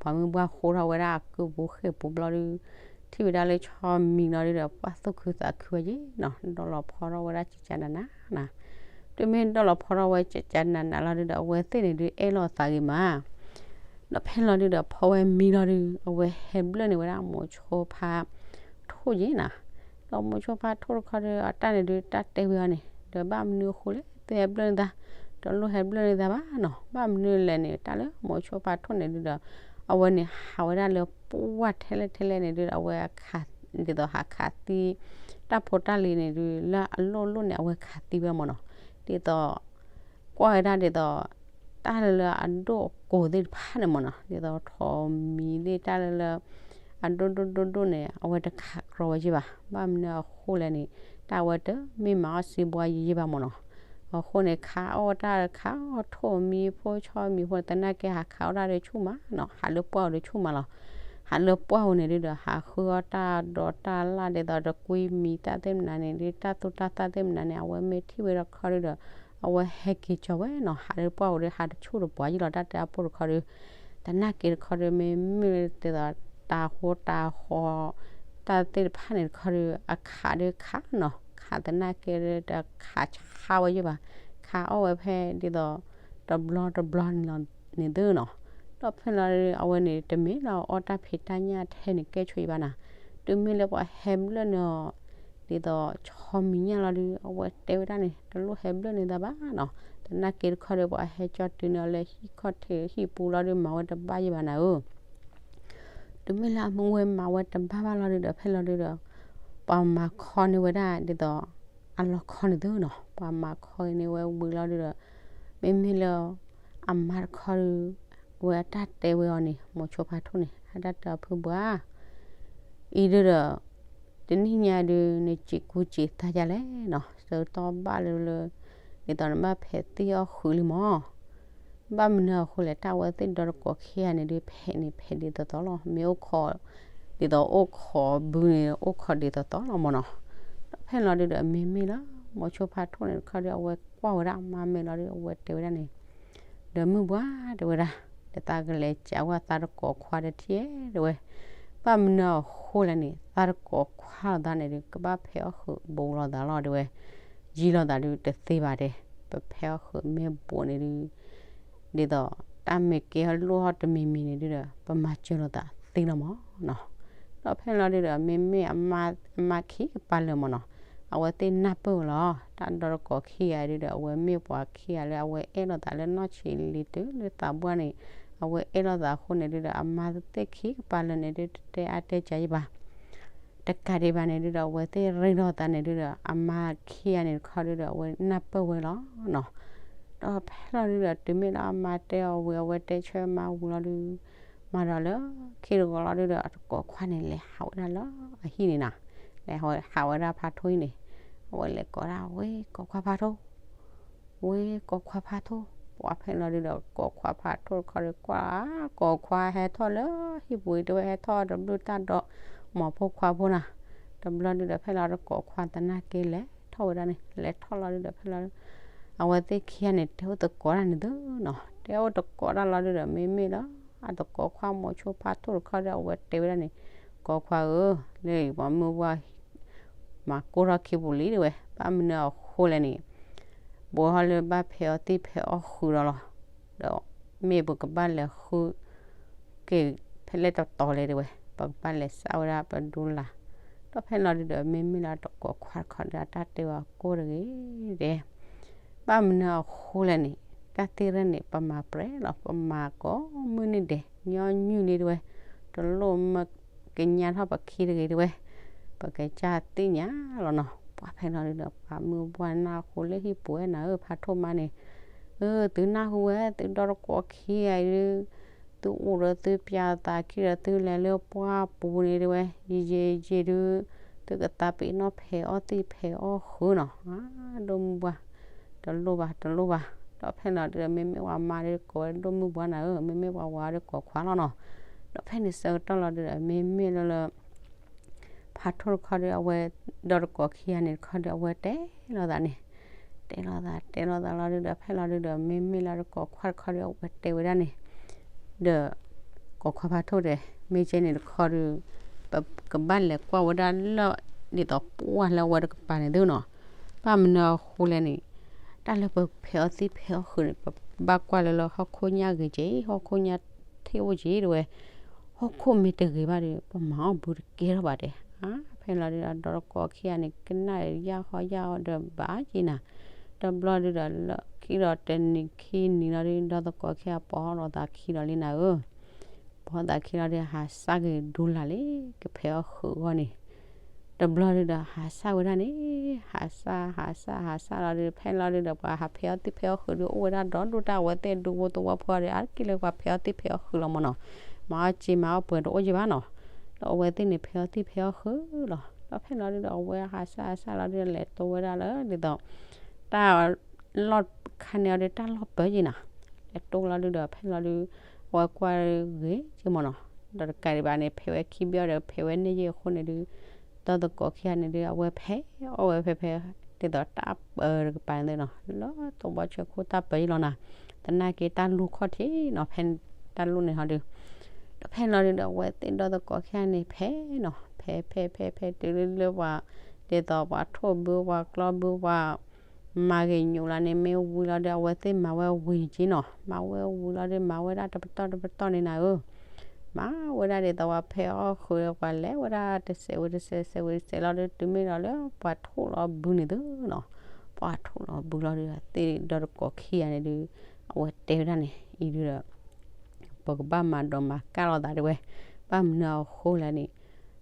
ပှၤမုၢ်ပှၢ်ဃိထီၣ်ဝဲဒၣ်အကုၢ်ပူၤဃ့ၢ်ပူၤဘျီဒုး ထံၣ်ဝဲဒၣ်လၢဆီမံၤလီၤဒုးဒီး ပှၢ်သူၣ်ခုသးခုဝဲယ့ၣ်နီၤ, ဒီးလီၤဖီထီၣ်ဝဲဒၣ်ကကနၤနၤနၤ, တုၤမ့ၢ်ဒီးလီၤဖီထီၣ်ဝဲကကနၤနၤလီၤဒုးဒီး အဝဲသ့ၣ်န့ၣ်ဒုးအဲၣ်လီၤသးဂ့ၤမး ဒီးဖဲလီၤဒုးဒီး ဖီဝဲမံလီၤဒုး အဝဲဟဲဘျၢၣ်န့ၢ်ဝဲဒၣ်မိၤဆိဖးထိၣ်ယ့ၣ်နၤ, ဒီးမိၤဆိဖးထိၣ်တခီဒီး အတၢ်န့ၣ်ဒုး တၢ်တဲဝဲအီၤန့ၣ် ဒီးဘၣ်မနုၤအဃိလဲၣ် သုဟဲဘျၢၣ်န့ၢ်သး, တလိၣ်ဟဲဘျၢၣ်န့ၢ်သးဘၣ်နီၤ, ဘၣ်မနုၤလဲၣ်န့ၣ် တၢ်လၢမိၤဆိဖးထိၣ်န့ၣ်ဒုးဒီး အဝဲန့ၣ်ဟးဝဲဒၣ်လၢပှၢ်ထဲလဲၣ်ထဲလဲၣ်န့ၣ်ဒုးဒီး အဝဲ ဒ်သိးဟးခးသံ တၢ်ဖိတၢ်လံၤန့ၣ်ဒုး လၢအလိၣ်လိၣ်န့ၣ် အဝဲခးသံဝဲမၢ်နီၤ, ဒ်သိး ကွၢ်ဝဲဒၣ်ဒ်သိး တၢ်လၢလၢအဒိၣ်အကိၤသ့ၣ်တဖၣ်န့ၣ်မၢ်နီၤ, ဒ်သိးထိးမံၤသ့ၣ်တၢ်လၢလၢ အဒိၣ်ဒိၣ်ဒိၣ်ဒိၣ်န့ၣ် အဝဲတခးကြီဝဲယ့ၣ်ဘၣ်, ဘၣ်မနုၤအဃိလဲၣ်န့ၣ် တၢ်အဝဲတမ့ၢ်မၤအီၣ်စံးဘှါယံာ်ယံာ်ဘၣ်မၢ်နီၤ, အဃိန့ၣ် ခးအီၣ်တၢ်ခးအီၣ်ထိၣ်မံၤဖိဆီမံၤဖိန့ၣ် သနာ်က့ဟးခးအီၣ်တၢ်ဒီးဆူၣ်မးနီၤ, ဟးလၢပှၢ်ဧိၤဒီးဆူၣ်မးလီၤ, ဟးလၢပှၢ်ဧိၤန့ၣ်ဒုးဒီး ဟးဃုအီၣ်တၢ်ဒိးတၢ်လၣ်ဒ်သိးတကွံမံၤတၢ်သ့ၣ်မနုၤန့ၣ်ဒုး တၢ်သူတၢ်သၣ်သ့ၣ်မနုၤန့ၣ် အဝဲမ့ၢ်ထံၣ်ဝဲတခီဒုးဒီး အဝဲဟဲက့ၤကၠီၤဝဲနီၤ, ဟးလၢပှၢ်ဧိၤဒီး ဟးတဆူၣ်တပှၤယ့ၣ်လီၤ တၢ်တဲအပူၤတခီဒုး, သနာ်က့တခီဒုး မ့မ့ၢ်ဒ်သိး တၤဟိတၤဃီ တၢ်သ့ၣ်တဖၣ်န့ၣ်တခီဒုး အခးဒုးခးနီၤ, ခးသနာ်က့ဒုး တခးဆါဝဲယ့ၣ်ဘၣ်, ခးအီၣ်ဝဲဖဲဒ်သိး တဘျီတဘျီန့ၣ်လီၤန့ၣ်သုနီၤ, ဒီးဖဲလီၤဒုး အဝဲန့ၣ် တမ့ၢ်လၢအအီၣ်တၢ်ဖံးတၢ်ညၣ်ထဲန့ၣ်ကဲဆိယ့ၣ်ဘၣ်နီၤ, တုၤမ့ၢ်လၢပှၤဟဲဘျၢၣ်န့ၢ်အီၤ ဒ်သိးဆီမံၤညၣ်လီၤဒုး အဝဲတဲဝဲဒၣ်န့ၣ် တလိၣ်ဟဲဘျၢၣ်န့ၢ်သးဘၣ်နီၤ, သနာ်က့တခီဒုး ပှၤဟဲကၠီတုၤန့ၢ်အီၤလၢဟံၣ်ခီၣ်ထံးဟံၣ်ပူၤလီၤဒုး မၤဝဲတဘၣ်ယ့ၣ်ဘၣ်နၤဧၢ, တုၤမ့ၢ်လၢအမ့ၢ်ဝဲမၤဝဲတဘၣ်ဘၣ်လီၤဒုးဒီး ဖဲလီၤဒုးဒီး ပှၤမၤခီန့ၢ်ဝဲဒၣ်ဒ်သိး အလီၢ်ခီန့ၣ်သုနီၤ, ပှၤမၤခီန့ၢ်ဝဲဝံၤလီၤဒုးဒီး မ့မ့ၢ်လၢ အမါတခီဒုး အဝဲအတၢ်တဲဝဲအီၤန့ၣ် မိၤဆိဖးထိၣ်န့ၣ် အတၢ်တဲအီၤဖုဘှါ အံၤဒုးဒီး တနံၣ်ညါဒုး နစံးကူစံးသးဒ်လဲၣ်နီၤ, ဆၢကတီၢ်ဘၣ်လၢလၢ ဒ်သိးနဘၣ်ဖဲးသံၣ်အီၣ်ဃုာ်လံမၢ်. ဘၣ်မနုၤအဃိလဲၣ်, တၢ်အဝဲသ့ၣ်ဒီတကိးခံဂၤန့ၣ်ဒုး ဖဲးန့ၣ်ဖဲးဒ်သိးသိးလီၤ. မ့ၢ်အိၣ်ခိး, ဒ်သိးအိၣ်ခိးဘုန့ၣ် အိၣ်ခိးဒ်သိးသိးလီၤမၢ်နီၤ. ဒီးဖဲလီၤဒုးဒီး မ့မ့ၢ်လၢ မိၤဆိဖးထိၣ်န့ၣ်တခီဒီး အဝဲကွၢ်ဝဲဒၣ်မါမဲာ်လီၤဒီး အဝဲတဲဝဲဒၣ်န့ၣ်, ဒီးမုၢ်ဘှါတဲဝဲဒၣ်, ဒီးသးကလဲၤကးဝဲသးတကိးခွါတထံၣ်တဲဝဲ, ဘၣ်မနုၤအဃိလဲၣ်န့ၣ် သးတကိးခွါလိာ်သးန့ၣ်ဒုး ကဘၣ်ဖဲးအီၣ်ဃုာ်ဘူးလိာ်သးလီၤတဲဝဲ, ယံာ်လိာ်သးဒုးတသ့ဘၣ်တဲ, ပဖဲးအီၣ်ဃုာ်မ့ၢ်ဘူးန့ၣ်ဒုး ဒ်သိးတၢ်မ့ၢ်ကဲအီၣ်လိၣ်ထီၣ်တမံၤမံၤန့ၣ်ဒုးဒီး ပမၤစၢၤလိာ်သးသ့လီၤမၢ်နီၤ. ဒီးဖဲလီၤဒုးဒီး မ့မ့ၢ်အမါ, အမါခံကပၤလၢာ်မၢ်နီၤ, အဝဲသ့ၣ်နၢ်ပၢၢ်ဝဲလီၤ. တၢ်ဒီတကိးခံဂၤဒုးဒီး အဝဲမ့ၢ်ပှၤခံဂၤလၢအဝဲအဲၣ်လိာ်သးလၢနီၢ်ဆံးလံၤတုၤလၢသးပှၢ်န့ၣ်, အဝဲအဲၣ်လိာ်သးအဃိန့ၣ်ဒုးဒီး အမါသ့ၣ်ခံကပၤလၢာ်န့ၣ်ဒုး တတဲအါတဲကၢယံဘၣ် တကးဒံးဘၣ်န့ၣ်ဒုးဒီး အဝဲသ့ၣ်ရ့လိာ်သးန့ၣ်ဒုးဒီး အမါခံဂၤန့ၣ်တခီဒုးဒီး အဝဲနၢ်ပၢၢ်ဝဲလီၤနီၤ. ဒီးဖဲလီၤဒုးဒီး တုၤမ့ၢ်လၢအမါတဲအီၤဝံၤ အဝဲတဲဆၢမါဝံၤလီၤဒုး, မၤဒီးလၢခံတဂီၤလီၤဒုးဒီး အတကိးခွါန့ၣ် လဲၤဟးဝဲဒၣ်လၢအဟံၣ်န့ၣ်နီၤ, လဲၤဟးဝဲဒၣ်ဖးထိၣ်အံၤန့ၣ်, အဝဲလဲၤကိးဒၣ် ဝ့ၢ်ကိးခွါဖးထိၣ် ဝ့ၢ်ကိးခွါဖးထိၣ်, ပှၤဖဲလီၤဒုးဒီး ကိးခွါဖးထိၣ်တခီဒီး ကွၢ်, ကိးခွါဟဲထီၣ်လၢဟံၣ်ပူၤအံၤ တဲဝဲဟဲထီၣ်တဘျုးတၢ်ဒီး မိၤဖိခွါဖိနီၤ. တဘျီဒုးဒီး ဖဲလီၤတကိးခွါသနာ်က့လဲၤထီၣ်ဝဲဒၣ်န့ၣ်, လဲၤထီၣ်လီၤဒုးဒီး ဖဲလီၤ အဝဲသ့ၣ်ခံဂၤန့ၣ် တဲအိၣ်သကိးတၢ်န့ၣ်သုနီၤ, တဲအိၣ်သကိးတၢ်လီၤဒုးဒီး မ့မ့ၢ်လၢ အတကိးခွါမိၤဆိဖးထိၣ်တခီဒီး အဝဲတဲဝဲဒၣ်န့ၣ်, ကိးခွါဧၢ, လၢပှၤမုၢ်ပှၢ် မၤကိၢ်ထီၣ်ခံပူၤလံတဲဝဲ, ဘၣ်မနုၤအဃိလဲၣ်န့ၣ်, ဘူးထီၣ်လၢဘၣ်ဖဲးအီၣ်သံၣ်ဖဲးအီၣ်ဃုာ်ဒီးလီၤ. ဒီးမ့ၢ်ပကဘၣ်လဲၤဃုက့ၤဖဲလဲၣ်တတီၤလဲၣ်တဲဝဲ, ပကဘၣ်လဲၤစးဝဲဒၣ်ပဒူလၢ်. ဒီးဖဲလီၤဒုးဒီး မ့မ့ၢ်လၢတကိးခွါတခီဒီး အတၢ်တဲဝဲကိၢ်တဂ့ၤတဲ, ဘၣ်မနုၤအဃိလဲၣ်န့ၣ်, တၢ်သ့ၣ်ရဲၣ်န့ၣ် ပမၤပြဲးလီၤ, ပမၤကိးမုၢ်နံၤဒဲး ညီနုၢ်လံတဲဝဲ, တလိၣ်မၢကညါထီၣ်ပခံတဂ့ၤတဲဝဲ, ပကစၢ်သ့ၣ်ညါလီၤနီၤ. ပှၤဖဲလီၤဒုးဒီး ပှၤမုၢ်ပှၢ်နၢ်ဟူလၢဟံၣ်ပူၤဝဲနၤဧၢ ဖးထိၣ်မါန့ၣ်, အၢ သုနၢ်ဟူဝဲ သုဒီတကိးခံဂၤအံၤဒုး သုအိၣ်ဒီးသုပျဲသးခံဒီးသုလဲၤလၢပှၢ်ပူၤန့ၣ်တဲဝဲ, ယံာ်ယံာ်ယံာ်ဒုး သုကသးပ့ၤနီၣ်ဖဲးအီၣ်သံၣ်ဖဲးအီၣ်ဃုာ်နီၤ. ဒိၣ်မုၢ်ပှၢ် တလိၣ်ဘၣ် တလိၣ်ဘၣ်. ဒီးဖဲလီၤဒုးဒီး မ့မ့ၢ်ပှၤမါဒုးကိးဝဲဒိၣ်မုၢ်ပှၢ်နၤဧၢ, မ့မ့ၢ်ပှၤဝၤဒုးကိးခွါလီၤနီၤ. ဒီးဖဲန့ၣ်ဆၢကတီၢ်လီၤဒုးဒီး မ့မ့ၢ်လၢလၢ ဖးထိၣ်တခီဒီး အဝဲဒီတကိးခံဂၤန့ၣ်တခီဒီး အဝဲတဲလိာ်သးန့ၣ်, တဲလိာ်သး တဲလိာ်သးလီၤဒုးဒီး ဖဲလီၤဒုးဒီး မ့မ့ၢ်လၢတကိးခွါတခီဒီး အဝဲတဲဝဲဒၣ်န့ၣ်, ဒီး ကိးခွါဖးထိၣ်ဒီး မ့ၢ်ကဲန့ၣ်တခီဒီး ပကဘၣ်လဲၤကွၢ်ဝဲဒၣ်လၢ ဒ်သိးပှၢ်လၢအဝဲတကပၤန့ၣ်သုနီၤ. ဘၣ်မနုၤအဃိလဲၣ်န့ၣ်, တၢ်လၢပဖဲးအီၣ်သံၣ်ဖဲးအီၣ်ဃုာ်န့ၣ် ပဘၣ်ကွၢ်လၢလၢဟီၣ်ခိၣ်ညါဂ့ၤက့ၤ ဟီၣ်ခိၣ်ညါထံၣ်အိၣ်က့ၤတဲဝဲ, ဟီၣ်ခိၣ်မ့ၢ်တဂ့ၤဘၣ်ဒီး ပမၤအီၣ်ဘုတကဲထီၣ်ဘၣ်တဲ. အါ ဖဲလီၤဒုးဒီး ဒီတကိးခံဂၤန့ၣ် ကနၣ်ယၢ်ဟီၣ်ယၢ်ဟီၣ်ဒီးဘၣ်က့ၤနၤ. တဘျီဒုးဒီး လၢခံဒီးတနံၤခံနံၤလီၤဒုး ဒီတကိးခံဂၤ ပိာ်ထီၣ်သးခံဒီးလံနၤဧၢ, ပိာ်ထီၣ်သးခံလီၤဒုး ဟးစၢ်က့ၤဒူလၢ်လံ ကဖဲးအီၣ်ဃုာ်အဂီၢ်န့ၣ်. တဘျီဒုးဒီး ဟးစၢ်ဝဲဒၣ်န့ၣ်, ဟးစၢ် ဟးစၢ် ဟးစၢ်လီၤဒုး ဖဲလီၤဒုးဒီး ပှၤဟးဖဲးအီၣ်သံၣ်ဖဲးအီၣ်ဃုာ်ဒုး အိၣ်ဝဲဒၣ်ဒီဒူၣ်တၢ် အဝဲသ့ၣ်ဒူဖိသဝီဖိဒီး အါတက့ၢ်လၢပှၤဖဲးအီၣ်သံၣ်ဖဲးအီၣ်ဃုာ်လီၤမၢ်နီၤ. မၤအီၣ်စ့မၤအီၣ်ပှဲၤတအိၣ်က့ၤဘၣ်နီၤ. ဒီးအဝဲသ့ၣ်န့ၣ် ဖဲးအီၣ်သံၣ်ဖဲးအီၣ်ဃုာ်လီၤ. ဒီးဖဲလီၤဒုးဒီး အဝဲဟးစၢ်ဟးစၢ်လီၤဒုး လဲၤတိဝဲဒၣ်လၢ ဒ်သိး တၢ်လီၢ်ခါန့ၣ်အီၤဒီး တၢ်လီၢ်ပၢၤက့ၤနီၤ. လဲၤတိလီၤဒုးဒီး ဖဲလီၤဒုး အဝဲကွၢ်ဂ့ၤက့ၤမၢ်နီၤ. ဒီးတကးဒံးဘၣ်န့ၣ် ဖဲးဝဲခံဘ့ၣ်အီၤဒီး ဖဲးဝဲန့ၢ်က့ၤအဃိန့ၣ်ဒုး ဒီသကိးခံဂၤန့ၣ်ဒုး အဝဲဖဲးအီၣ်ဝဲဖဲးဖဲး ဒ်သိးတၢ်ပၢၤတကပၤန့ၣ်နီၤ. လၢသဝီဆၢခိၣ်တၢ်ပၢၤယံၤလီၤနၤ. သနာ်က့တၢ်လူၢ်ခီၣ်ထံးနီၤ ဖဲတၢ်လူၢ်န့ၣ်ဟီဒုး ဒီးဖဲလီၤဒုးဒီး အဝဲသ့ၣ်ဒီသကိးခံဂၤန့ၣ် ဖဲးနီၤ ဖဲးဖဲးဖဲးဖဲးတုၤလၢပှၤ ဒ်သိးပှၤထိၣ်ဘုပှၤကျီဘုပှၤ မၤဂ့ၤညိးလီၤန့ၣ် မ့ၢ်ဝံၤလီၤဒီး အဝဲသ့ၣ်မၤဝဲဝံၤက့ၤနီၤ. မၤဝဲဝံၤလီၤဒီး မၤဝဲဒၣ်တပတီၢ်တပတီၢ်န့ၣ်နၤဧၢ မၤဝဲဒၣ်ဒ်သိးပှၤဖဲးအီၣ်ဃုာ်ဒီး ပှၤလဲၤဝဲဒၣ်တစဲးဝံၤတစဲး စဲးဝံၤတစဲးလီၤဒီး တုၤမ့ၢ်ဒီးလၢပှၤထိၣ်လီၤဘုန့ၣ်သုနီၤ. ပှၤထိၣ်လီၤဘုလီၤဒီး အဝဲသ့ၣ်ဒီသကိးခံဂၤန့ၣ်ဒုး အဝဲတဲဝဲဒၣ်န့ၣ် အံၤဒုးဒီး ပကဘၣ်မၤဒိးမၤကၢ်လိာ်သးတဲဝဲ. ဘၣ်မနုၤအဃိလဲၣ်န့ၣ်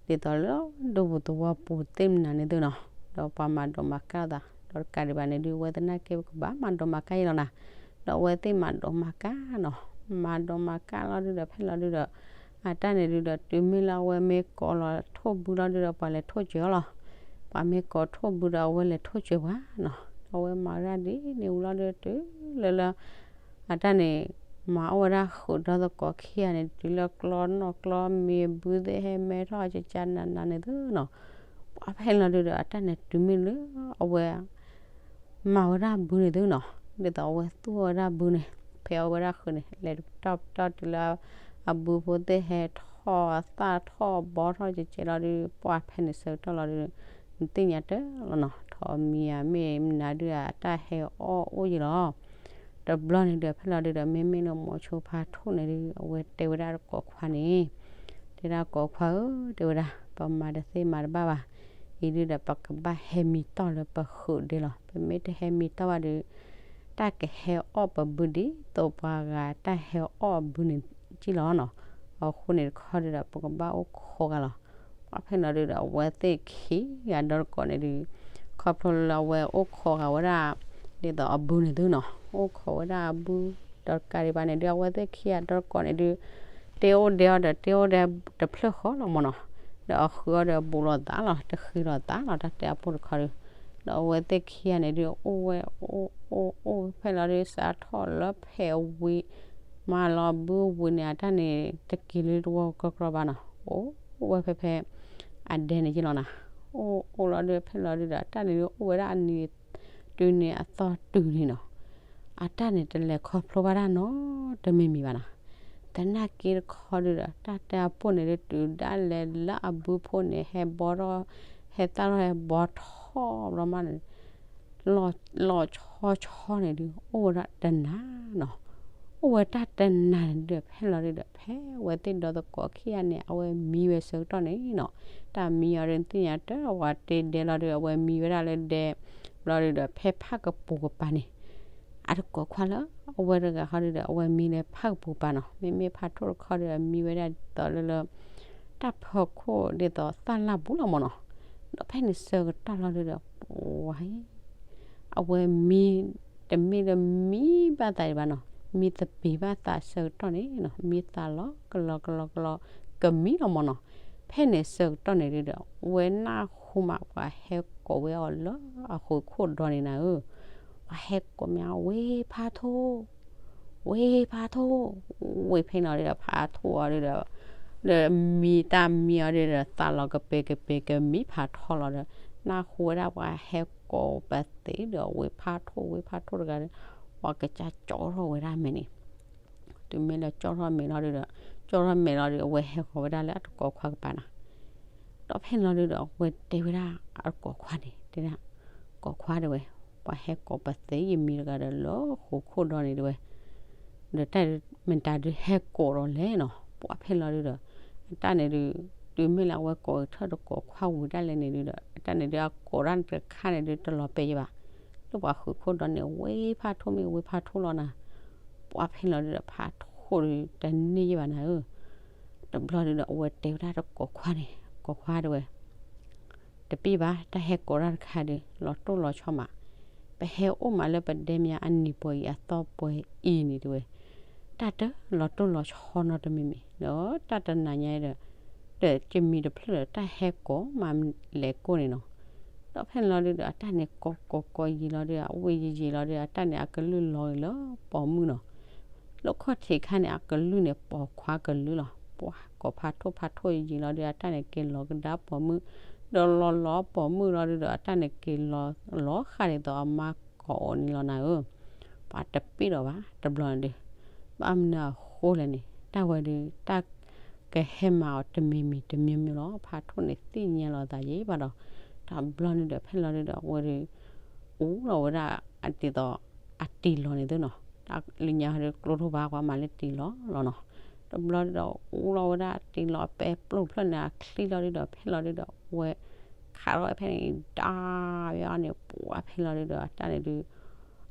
ဒ်သိးလၢဒူပူၤသဝီပူၤသ့ၣ်မနုၤန့ၣ်သုနီၤ. ဒီးပှၤမၤဒိးမၤကၢ်လိာ်သး ဒီးတကးဒံးဘၣ်န့ၣ်ဒုး အဝဲသနာ်က့ပကဘၣ်မၤဒိးမၤကၢ်ယံၤလီၤနၤ. ဒီးအဝဲသ့ၣ်မၤဒိးမၤကၢ်နီၤ. မၤဒိးမၤကၢ်လီၤဒုးဒီး ဖဲလီၤဒုးဒီး အတၢ်န့ၣ်ဒုးဒီး တုၤမ့ၢ်လၢအဝဲမ့ၢ်ကိးလီၤထိၣ်ဘုလီၤဒုးဒီး ပှၤလဲၤထိၣ်စၢၤအီၤလီၤ. ပှၤမ့ၢ်ကိးထိၣ်ဘုဒီး အဝဲလဲၤထိၣ်စၢၤပှၤနီၤ. အဝဲမၤဝဲဒၣ်ဒ်န့ၣ်ဝံၤလီၤဒီး တုၤလၢလၢ အတၢ်န့ၣ် မၤအီၣ်ဝဲဒၣ်ဃုာ်ဒီသကိးခံဂၤန့ၣ် တုၤလၢကျီနီၣ်ကျီမ့ၤ ဘုသ့ၣ်ဟဲမဲထီၣ်ကကနးနးန့ၣ်သုနီၤ. ပှၤဖဲန့ၣ်လီၤဒုဒီး အတၢ်န့ၣ်တုၤမ့ၢ်လၢအဝဲ မၤဝဲဒၣ်ဘုန့ၣ်သုနီၤ, ဒ်သိးအဝဲသူၣ်ဝဲဒၣ်ဘုန့ၣ် ဖဲအီၣ်ဝဲဒၣ်ဃုာ်န့ၣ် လဲၤတပတီၢ်ပတီၢ်တုၤလၢ အဘုဖိသ့ၣ်ဟဲထီၣ်သၣ်ထီၣ်ဘီထီၣ်ကကဲလီၤဒု ပှၤဖဲန့ၣ်ဆၢကတီၢ်လီၤဒု နသ့ၣ်ညါတၢ်လီၤနီၤ, ထိးမံၤဧါမ့ၢ်မနုၤဒု အတၢ်ဟဲအီၣ်အိၣ်ယံၤလီၤ. တဘျီန့ၣ်ဒီး ဖဲလီၤဒုဒီး မ့မ့ၢ်လၢမိၤဆိဖါထူၣ်န့ၣ်ဒု အဝဲတဲဝဲဒၣ်သကိးခွါန့ၣ်, တဲဒၣ်သကိးခွါဧၢ, တဲဝဲဒၣ် ပမၤတသ့မၤတဘၣ်ဘၣ်, အံၤဒုဒီး ပကဘၣ်ဟဲမံတီၢ်လၢပဃုာ်ဒဲလီၤ. ပမ့ၢ်တဟဲမံတီၢ်ဘၣ်ဒု တၢ်ကဟဲအီၣ်ပဘုဒ်သိးပှၤဂၤတၢ်ဟဲအီၣ်အဘုန့ၣ်က့လီၤနီၤ. အဃိန့ၣ်တခီဒုဒီး ပကဘၣ်အိၣ်ခိးဂၤလီၤ. ပှၤဖဲန့ၣ်လီၤဒုဒီး အဝဲသ့ၣ်ခံဂၤဒီသကိးန့ၣ်ဒု ခီဖျိလၢအဝဲအိၣ်ခိးဂၤဝဲဒၣ် ဒ်သိးအဘုန့ၣ်သုနီၤ, အိၣ်ခိးဝဲဒၣ်အဘု ဒီးတကးဒံးဘၣ်န့ၣ်ဒု အဝဲသ့ၣ်ခံဂၤဒီသကိးန့ၣ်ဒု တ့အိၣ်ဒဲအီၤဒီး တ့အိၣ်ဒဲတဖျၢၣ်ဃီလီၤမၢ်နီၤ, ဒီးအဃုာ်အီၤဒီးဘူးလိာ်သးလီၤ, တဃံလိာ်သးလီၤ, တၢ်တဲအပိၢ်တခီဒု, ဒီးအဝဲသ့ၣ်ခံဂၤန့ၣ်ဒု အိၣ်ဝဲ အိၣ် အိၣ် အိၣ်ဖဲလီၤဒု စးထီၣ်လၢဖဲအဝံၤ မၤလီၤဘုဝံၤန့ၣ် အတၢ်န့ၣ် တက့ၤလၢတဝီကီကီဘၣ်နီၤ, အိၣ်ဝဲဖဲဖဲ အဒဲန့ၣ်က့လီၤနီၤ, အိၣ် အိၣ်လီၤဒု ဖဲလီၤဒုဒီး အတၢ်န့ၣ်ဒု အိၣ်ဝဲဒၣ်အနံၤ တုၤန့ၣ်အသီတုၤန့ၣ်နီၤ, အတၢ်န့ၣ်တလဲၤခီဖျိဘၣ်တၢ်နီတမံၤမံၤဘၣ်နီၤ, သနာ်က့တခီဒုဒီး တၢ်တဲအပိၢ်န့ၣ်ဒု တုၤဒၣ်လဲာ်လၢအဘုဖိန့ၣ် ဟဲဘီထီၣ် ဟဲသၣ်ထီၣ်ဟဲဘီထီၣ်ဘျီမးန့ၣ် လီၤဆီဆီန့ၣ်ဒု အိၣ်ဝဲဒၣ်တနၤနီၤ, အိၣ်ဝဲတၢ်တနၤန့ၣ်ဒု ဖဲလီၤဒုဒီး ဖဲအဝဲသ့ၣ်ဒီသကိးခံဂၤန့ၣ် အဝဲမံဝဲဆၢကတီၢ်န့ၣ်နီၤ, တၢ်မံအီၤဒု နသ့ၣ်ညါတၢ် ပှၤတ့ဒဲလီၤဒု အဝဲမံဝဲဒၣ်လၢဒဲ ဘျီဒုဒီး ဖဲဖးကပူၤကပၤန့ၣ် အသကိးခွါလၢ အဝဲတဂၤဃီဒုဒီး အဝဲမံလၢဖးကပူၤကပၤနီၤ, မ့မ့ၢ်ဖးထီၣ်တခီဒုဒီး မံဝဲဒၣ်ဒ်သိးလၢလၢ တၢ်ဖီခိၣ်ဒ်သိးသၣ်လၢ်ပူၤလီၤမၢ်နီၤ, ဒီးဖဲန့ၣ်ဆၢကတီၢ်လီၤဒုဒီး ပှၤ အဝဲမံ တမ့ၢ်လၢမံဘၣ်သးဒံးဘၣ်နီၤ, မံသပ့ၤဘၣ်သးဆၢကတီၢ်န့ၣ်နီၤ, မံသးလီၤကလီကလီကလီ ကမံလီၤမၢ်နီၤ, ဖဲန့ၣ်ဆၢကတီၢ်န့ၣ်ဒုဒီး ဝဲနၢ်ဟူမးပှၤဟဲကိးဝဲအီၤလၢအဃုာ်ခိၣ်ဒီန့ၣ်နၤဧၢ, ပှၤဟဲကိးမ့ၢ်ဝ့ၢ်ဖးထီၣ် ဝ့ၢ်ဖးထီၣ်, ဝ့ၢ်ဖဲန့ၣ်လီၤဒုဒီး ဖးထီၣ်အီၤဒုဒီး ဒီးမံတၢ်မံအီၤဒုဒီး သးလီၤကပ့ၤကပ့ၤကမံဖးထီၣ်လီၤဒီး နၢ်ဟူဝဲဒၣ်ပှၤဟဲကိးပသ့ဒီး ဝ့ၢ်ဖးထီၣ် ဝ့ၢ်ဖးထီၣ်တဂၤဒီး ပှၤကစၢ်ကၠီထီၣ်ဝဲဒၣ်မဲာ်န့ၣ်, တုၤမ့ၢ်လၢကၠီထီၣ်မဲာ်လီၤဒုဒီး ကၠီထီၣ်မဲာ်လီၤဒုဒီး အဝဲဟဲဃီၤဝဲဒၣ်လၢအသကိးခွါကပၤနီၤ, ဒီးဖဲန့ၣ်လီၤဒုဒီး အဝဲတဲဝဲဒၣ်အသကိးခွါန့ၣ် တဲဒၣ် သကိးခွါတဲဝဲ, ပှၤဟဲကိးပသ့ယမံတဂၤဒီးလၢဃုာ်ခိၣ်ဒီန့ၣ်တဲဝဲ, ဒီးတၢ်မ့ၢ်တၢ်ဒုးဟဲကိးဒီးလဲၣ်နီၤ, ပှၤဖဲန့ၣ်လီၤဒုဒီး အတၢ်န့ၣ်ဒုး တုၤမ့ၢ်လၢအဝဲကိးထီၣ်သကိးခွါဝံၤဒၣ်လဲာ်န့ၣ်ဒုဒီး အတၢ်န့ၣ်ဒုးအကိးတၢ်တခါန့ၣ်ဒုးတလီၤပဲာ်ယဘၣ်, လၢပှၤဃုာ်ခိၣ်ဒီန့ၣ် ဝ့ၢ်ဖးထီၣ်မ့ၢ်ဝ့ၢ်ဖးထီၣ်လီၤနၤ, ပှၤဖဲန့ၣ်လီၤဒုဒီး ဖးထီၣ်ဒုးတန့ၢ်ယဘၣ်နၤဧၢ, တဘျီဒုဒီး အဝဲတဲဝဲဒၣ်သကိးခွါန့ၣ် သကိးခွါတဲဝဲ တပ့ၢ်ဘၣ် တၢ်ဟဲကိးတၢ်တခါဒီး လီၤတိၢ်လီၤဆီမး, ပဟဲအိၣ်မးလၢပဒဲမၠးအနံၤပှဲၤအံၤအသီပှဲၤအံၤန့ၣ်တဲဝဲ, တၢ်တလီၤတိၢ်လီၤဆီနီတမံၤမံၤ ဒီးတၢ်တနၤညါဒီး ဒီးကမံၤတဖျၢၣ်ဒီးတၢ်ဟဲကိးမးလဲၤကိးန့ၣ်နီၤ, ဒီးဖဲန့ၣ်လီၤဒုဒီး အတၢ်န့ၣ်ကိးကိးကိးယံာ်လီၤဒုဒီး အဝ့ၢ်ယံာ်ယံာ်လီၤဒုဒီး အတၢ်န့ၣ်အကလုၢ်လီၤဂ့ၤလၢပိာ်မုၣ်နီၤ လၢခီၣ်ထံးခါန့ၣ် အကလုၢ်န့ၣ် ပိာ်ခွါကလုၢ်လီၤ. ပှၤကိးဖးထီၣ်ဖးထီၣ်ယံာ်လီၤဒီး အတၢ်န့ၣ်က့ၤလီၤကဒါပိာ်မုၣ်, ဒီးလီၤလီၤပိာ်မုၣ်လီၤဒုဒီး အတၢ်န့ၣ်က့ၤလီၤလီၤဃာ်ဒ်သိး အမါကိးအီၤန့ၣ်လီၤနၤဧၢ. ပှၤတပ့ၢ်ဒီးဘၣ်တဘျီန့ၣ်ဒီး ဘၣ်မနုၤအဃိလဲၣ်န့ၣ် တၢ်ဝဲဒီး တၢ်ကဟဲမၤအီၤတမံၤမံၤတမံၤမံၤလီၤ. ဖးထီၣ်န့ၣ်သ့ၣ်ညါလီၤသးယံၤဘၣ်ဒီး တဘျီန့ၣ်ဒီး ဖဲလီၤဒုဒီး အဝဲဒီး အူလီၤဝဲဒၣ် ဒ်သိး အတံၤလီၤန့ၣ်သုနီၤ, တၢ်လၢညါဟီဒီး ကျိထိၣ်ဘၣ် ပှၤမၤလၢတံၤလီၤလီၤနီၤ, တဘျီဒုဒီး အူလီၤဝဲဒၣ်တံၤလီၤပဲပျိဖျၢၣ်န့ၣ် အချံလီၤဒုဒီး ဖဲလီၤဒုဒီး ဝဲ ခးထီၣ်ဖဲန့ၣ် ဒါဝဲအီၤန့ၣ် ပှၤဖဲလီၤဒုဒီး အတၢ်န့ၣ်ဒု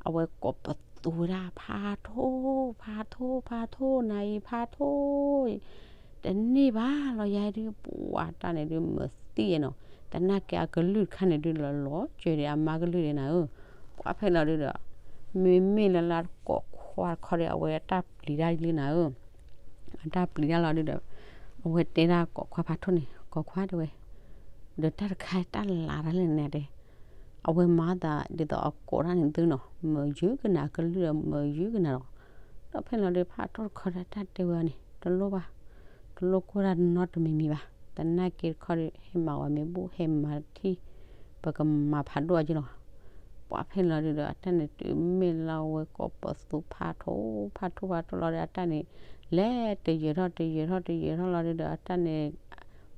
အဝဲကိးပသူဝဲဒၣ် ဖးထီၣ် ဖးထီၣ် ဖးထီၣ် နၤအံၤဖးထီၣ် တန့ၢ်ဘၣ်လီၤယၤဒု ပှၤတၢ်န့ၣ်ဒု မၤသံနီၤ, သနာ်က့အကလုၢ်တခါန့ၣ်ဒု လီၤလီၤကၢၤဒီးအမါကလုၢ်ဒဲးနၤဧၢ. ပှၤဖဲလီၤဒုဒီး မ့မ့ၢ်လၢလၢကိးခွါတခီဒီး အဝဲအတၢ်ပျံၤတၢ်လံနၤဧၢ, အတၢ်ပျံၤတၢ်လီၤဒုဒီး အဝဲတဲဒၣ်ကိးခွါဖးထီၣ်န့ၣ် ကိးခွါတဲဝဲ ဒီးတၢ်တခါတၢ်လၤတၢ်လဲၣ်န့ၣ်တဲ အဝဲမၤသးဒ်သိးအကိးတၢ်န့ၣ်သုနီၤ, မုာ်ယုၢ်ကနၣ် အကလုၢ်ဒီးမုာ်ယုၢ်ကနၣ်လီၤ. ဒီးဖဲလီၤဒုး ဖးထီၣ်တခီဒီး အတၢ်တဲဝဲအီၤန့ၣ် တလိၣ်ဘၣ်, တလိၣ်ကိၢ်တၢ်နီတမံၤမံၤဘၣ်. သနာ်က့တခီဒီး ဟဲမၤဝဲမ့ၢ်ဘူၣ် ဟဲမၤထံၣ် ပကမၤဖးဒိၣ်အီၤက့လီၤ. ပှၤဖဲလီၤဒုးဒီး အတၢ်န့ၣ် တုၤမ့ၢ်လၢအဝဲကိးပသူ ဖးထီၣ် ဖးထီၣ် ဖးထီၣ်လီၤဒီး အတၢ်န့ၣ် လဲၤတယၢၤထီၣ် တယၢၤထီၣ် တယၢၤထီၣ်လီၤဒုးဒီး အတၢ်န့ၣ်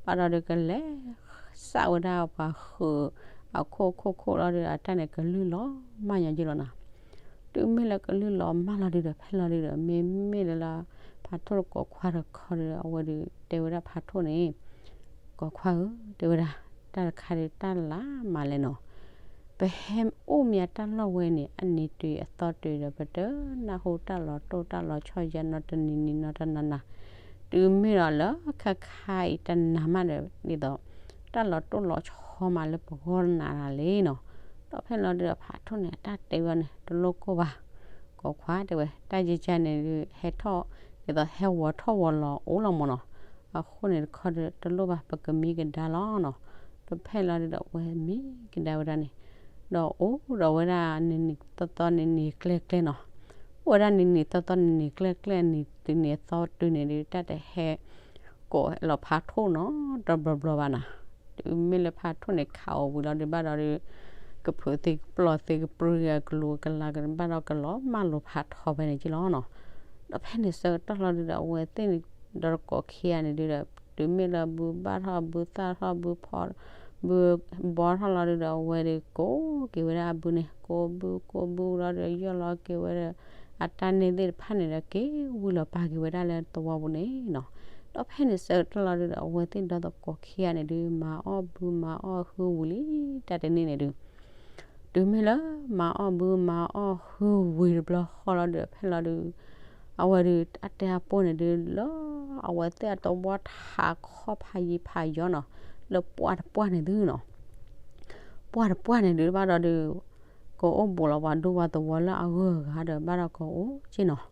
ဘၣ်ဒီးဒုးကလဲၤ စးဝဲဒၣ်ပှၤဃုာ် အခိၣ်ခိၣ်ခိၣ်လီၤဒုးဒီး အတၢ်န့ၣ် ကလုၢ်လီၤမၢ်ညီက့လီၤနီၤ. တုၤမ့ၢ်လၢကလုၢ်လီၤမၢ်လီၤဒုးဒီး ဖဲလီၤဒုးဒီး မ့မ့ၢ်လၢလၢ ဖးထီၣ်တကိးခွါတခီဒီး အဝဲဒုးတဲဝဲဒၣ်ဖးထီၣ်န့ၣ် ကိးခွါဧၢ တဲဝဲဒၣ် တၢ်တခါဒီးတၢ်လၢ်မးလဲၣ်နီၤ. ပဟဲအိၣ်မ့ၢ်အတၢ်လီၢ်ဝဲန့ၣ် အနံၤတုၤအသီတုၤဒီး ပတနၢ်ဟူတၢ်လီၤတိၢ်တၢ်လီၤဆီယါနီတနံၤနံၤနီတနၤနၤ, တုၤမ့ၢ်ဒီးလၢခါခါအံၤတနၤမးဒီး ဒ်သိး တၢ်လီၤတိၢ်လီၤဆီမးလၢပဂီၢ်နၤဒၣ်လဲာ်နီၤ. ဒီးဖဲလီၤဒုးဒီး ဖးထီၣ်န့ၣ် အတၢ်တဲဝဲန့ၣ် တလိၣ်ကိၢ်ဘၣ် ကိးခွါတဲဝဲ တၢ်ယကါန့ၣ်ဒုး ဟဲထီၣ် ဒ်သိးဟဲဝီၤထီၣ်ဝီၤလီၤအိၣ်လီၤမးနီၤ. အဃိန့ၣ်တခီဒီး တလိၣ်ဘၣ် ပကမံကဒါလီၤနီၤ. ဒီးဖဲလီၤဒုးဒီး အဝဲမံကဒါဝဲဒၣ်န့ၣ် ဒီးအိၣ်ဒီးဝဲဒၣ်နံၤနံၤသီသီနံၤနံၤကျဲကျဲနီၤ. အိၣ်ဝဲဒၣ်နံၤနံၤသီသီနံၤနံၤကျဲကျဲ နံၤတုၤနံၤအသီတုၤန့ၣ်ဒုး တၢ်တဟဲ ကိးလီၤဖးထီၣ်နီတဘျီဘျီဘၣ်နီၤ. တုၤမ့ၢ်လၢဖးထီၣ်န့ၣ် ခးအီၤဝံၤလီၤဒုး ဘၣ်ဒီးဒုး ကဖုးသ့ကပျီၢ်သ့ကပြုၢ်ဂ့ၤအကလူးကလၤကဘၣ်ဒီးကလီၤမၢ်လိာ်ဖးထီၣ်ဖဲန့ၣ်က့လီၤနီၤ. ဒီးဖဲန့ၣ်ဆၢကတီၢ်လီၤဒုးဒီး အဝဲသ့ၣ်န့ၣ် ဒီးတကိးခံဂၤန့ၣ်ဒုးဒီး တုၤမ့ၢ်လၢဘုဘၣ်ထီၣ်ဘုသၣ်ထီၣ်ဘုဖီ ဘုဘီထီၣ်လီၤဒုးဒီး အဝဲဒုးကိးက့ၤဝဲဒၣ်အဘုန့ၣ် ကိးဘုကိးဘုလီၤဒီး ယီၢ်လီၤက့ၤဝဲဒၣ် အတၢ်န့ၢ်သ့ၣ်တဖၣ်န့ၣ်ဒီး က့ၤဝံၤလီၤပာ်က့ၤဝဲဒၣ်လၢသဝီပူၤန့ၣ်နီၤ. ဒီးဖဲန့ၣ်ဆၢကတီၢ်လီၤဒုးဒီး အဝဲသ့ၣ်ဒီးတကိးခံဂၤန့ၣ်ဒုး မၤအီၣ်ဘုမၤအီၣ်ဟုဝံၤလံ တၢ်တန့ၢ်န့ၣ်ဒုး တုၤမ့ၢ်လၢမၤအီၣ်ဘုမၤအီၣ်ဟုဝံၤတဘျီဃီလီၤဒုး ဖဲလီၤဒုး အဝဲဒုး အတဲအပိၢ်န့ၣ်ဒုး လၢအဝဲသ့ၣ်အတဝီထးခီဖးယံၤဖးယီၤနီၤ လၢပှၢ်တပှၢ်န့ၣ်သုနီၤ. ပှၢ်တပှၢ်န့ၣ်ဒုး ဘၣ်ဒီးဒုး ကအိၣ်ဘူးလီၤပှၤဒူပှၤသဝီလၢအဂၢၢ်အဂၤဒီး ဘၣ်ဒီးကအိၣ်က့နီၤ.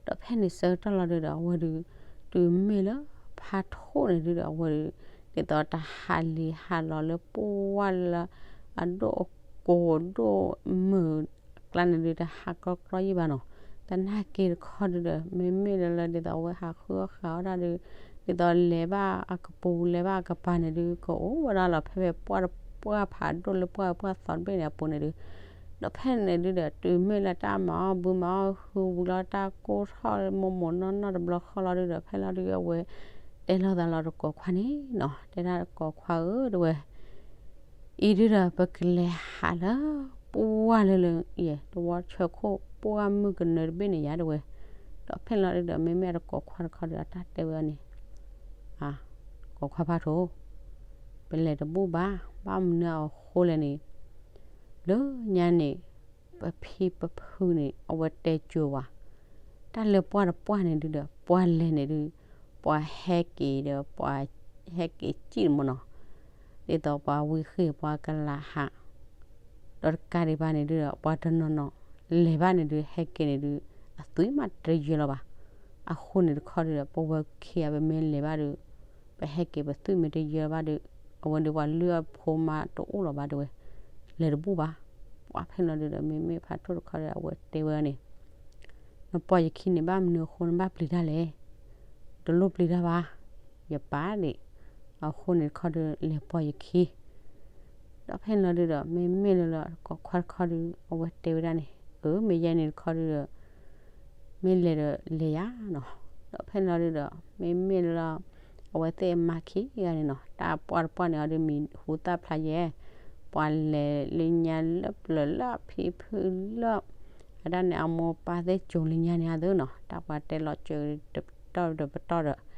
ဒီးဖဲန့ၣ်ဆၢကတီၢ်လီၤဒုးဒီး အဝဲဒုး တုၤမ့ၢ်လၢဖးထီၣ်န့ၣ်ဒုးဒီး အဝဲဒုး ဒ်သိးတၢ်ဟးလံာ်ဟးလီၤလၢပှၢ်လၢ အဒိၣ်ကိၢ်ဒိၣ်မုာ်ကျါန့ၣ်ဒုး တဟးကြီကြီယံၣ်ဘၣ်နီၤ. သနာ်က့တခီဒုးဒီး မ့မ့ၢ်လၢလၢဒ်သိးအဝဲဟးဃုအီၣ်ဃုအီဒၣ်ဒုး ဒ်သိးလဲၤဘၣ်အကပူၤလဲၤဘၣ်အကပၤန့ၣ်ဒုး ကအိၣ်ဝဲဒၣ်လီၤဖဲဖဲပှၢ်တပှၢ်ဖးဒိၣ်လၢပှၢ်ပှၢ်သီတဘ့ၣ်န့ၣ်အပူၤန့ၣ်ဒုး ဒီးဖဲန့ၣ်ဒုးဒီး တုၤမ့ၢ်လၢတၢ်မၤအီၣ်ဘုမၤအီၣ်ဟုဝံၤလီၤ တၢ်ကိၢ်ထီၣ်မိၢ်မိၢ်နီၢ်နီၢ်တဘျီဃီလီၤဒုးဒီး ဖဲလီၤဒုးအဝဲ တဲလီၤသးလီၤတကိးခွါန့ၣ်နီၤ တဲဒၣ်တကိးခွါဧၢ တဲဝဲ အံၤဒုးဒီး ပကလဲၤဟးလၢပှၢ်လၢလၢ ယဲ တဝီဆၢခိၣ်ပှၢ်မုၢ်ကနၢတဘ့ၣ်န့ၣ်ယါ တဲဝဲ. ဒီးဖဲလီၤဒုးဒီး မ့မ့ၢ်အတကိးခွါတခီဒီး အတၢ်တဲဝဲအီၤန့ၣ် အ ကိးခွါဖးထီၣ် ပလဲၤတဘူၣ်ဘၣ် ဘၣ်မနုၤအဃိလဲၣ်န့ၣ် လၢညါန့ၣ် ပဖံပဖုန့ၣ် အဝဲတဲစၢၤဝဲ တၢ်လၢပှၢ်တပှၢ်န့ၣ်ဒုးဒီး ပှၤလဲၤန့ၣ်ဒုး ပှၤဟဲက့ၤဒီး ပှၤဟဲက့ၤစံၣ်တမီၤနီၤ ဒ်သိးပှၤဝံဃ့ၢ်ပှၤကလၤဟး ဒီးတကးဒံးဘၣ်န့ၣ်ဒုးဒီး ပှၤတနီၤနီၤ လဲၤဘၣ်န့ၣ်ဒုး ဟဲက့ၤန့ၣ်ဒုး အသွံၣ်မးတယၢလီၤဘၣ်. အဃိန့ၣ်တခီဒုးဒီး ပဝဲခံဂၤပမ့ၢ်လဲၤဘၣ်ဒုး ပဟဲက့ၤပသွံၣ်မ့ၢ်တယၢဘၣ်ဒီး အဝဲဒုးပှၤလုၢ်အဖိမးတအိၣ်လီၤဘၣ်တဲဝဲ လဲၤတဘူၣ်ဘၣ်. ပှၤဖဲလီၤဒုးဒီး မ့မ့ၢ်ဖးထီၣ်တခီဒီး အဝဲတဲဝဲန့ၣ် နပှၤယခံန့ၣ် ဘၣ်မနုၤအဃိနဘၣ်ပျံၤတၢ်လဲၣ်. တလိၣ်ပျံၤတၢ်ဘၣ် ယပၢ်ဒံး. အဃိန့ၣ်တခီဒုး လဲၤပှၤယခံ ဒီးဖဲလီၤဒုးဒီး မ့မ့ၢ်လၢလၢကိးခွါတခီဒုး အဝဲတဲဝဲဒၣ်န့ၣ် အၢ မ့ၢ်ယဲန့ၣ်တခီဒုးဒီး မ့ၢ်လဲၤဒီးလဲၤယါနီၤ. ဒီးဖဲလီၤဒုးဒီး မ့မ့ၢ်လၢ အဝဲသ့ၣ်အမါခံဂၤန့ၣ်နီၤ တၢ်ပှၢ်တပှၢ်န့ၣ်အီၤဒုးမံၤဟူသၣ်ဖျါယဲ ပှၤလဲၤလၢညါလၢပျၢၤလၢအဖံဖုလၢ အတၢ်န့ၣ်အမိၢ်ပၢ်သ့ၣ်ကၠိလၢညါန့ၣ်အသိးနီၤ တၢ်ပှၤတဲလီၤစၢၤတပတီၢ်ဒီးပတီၢ်ဒီး ဒီး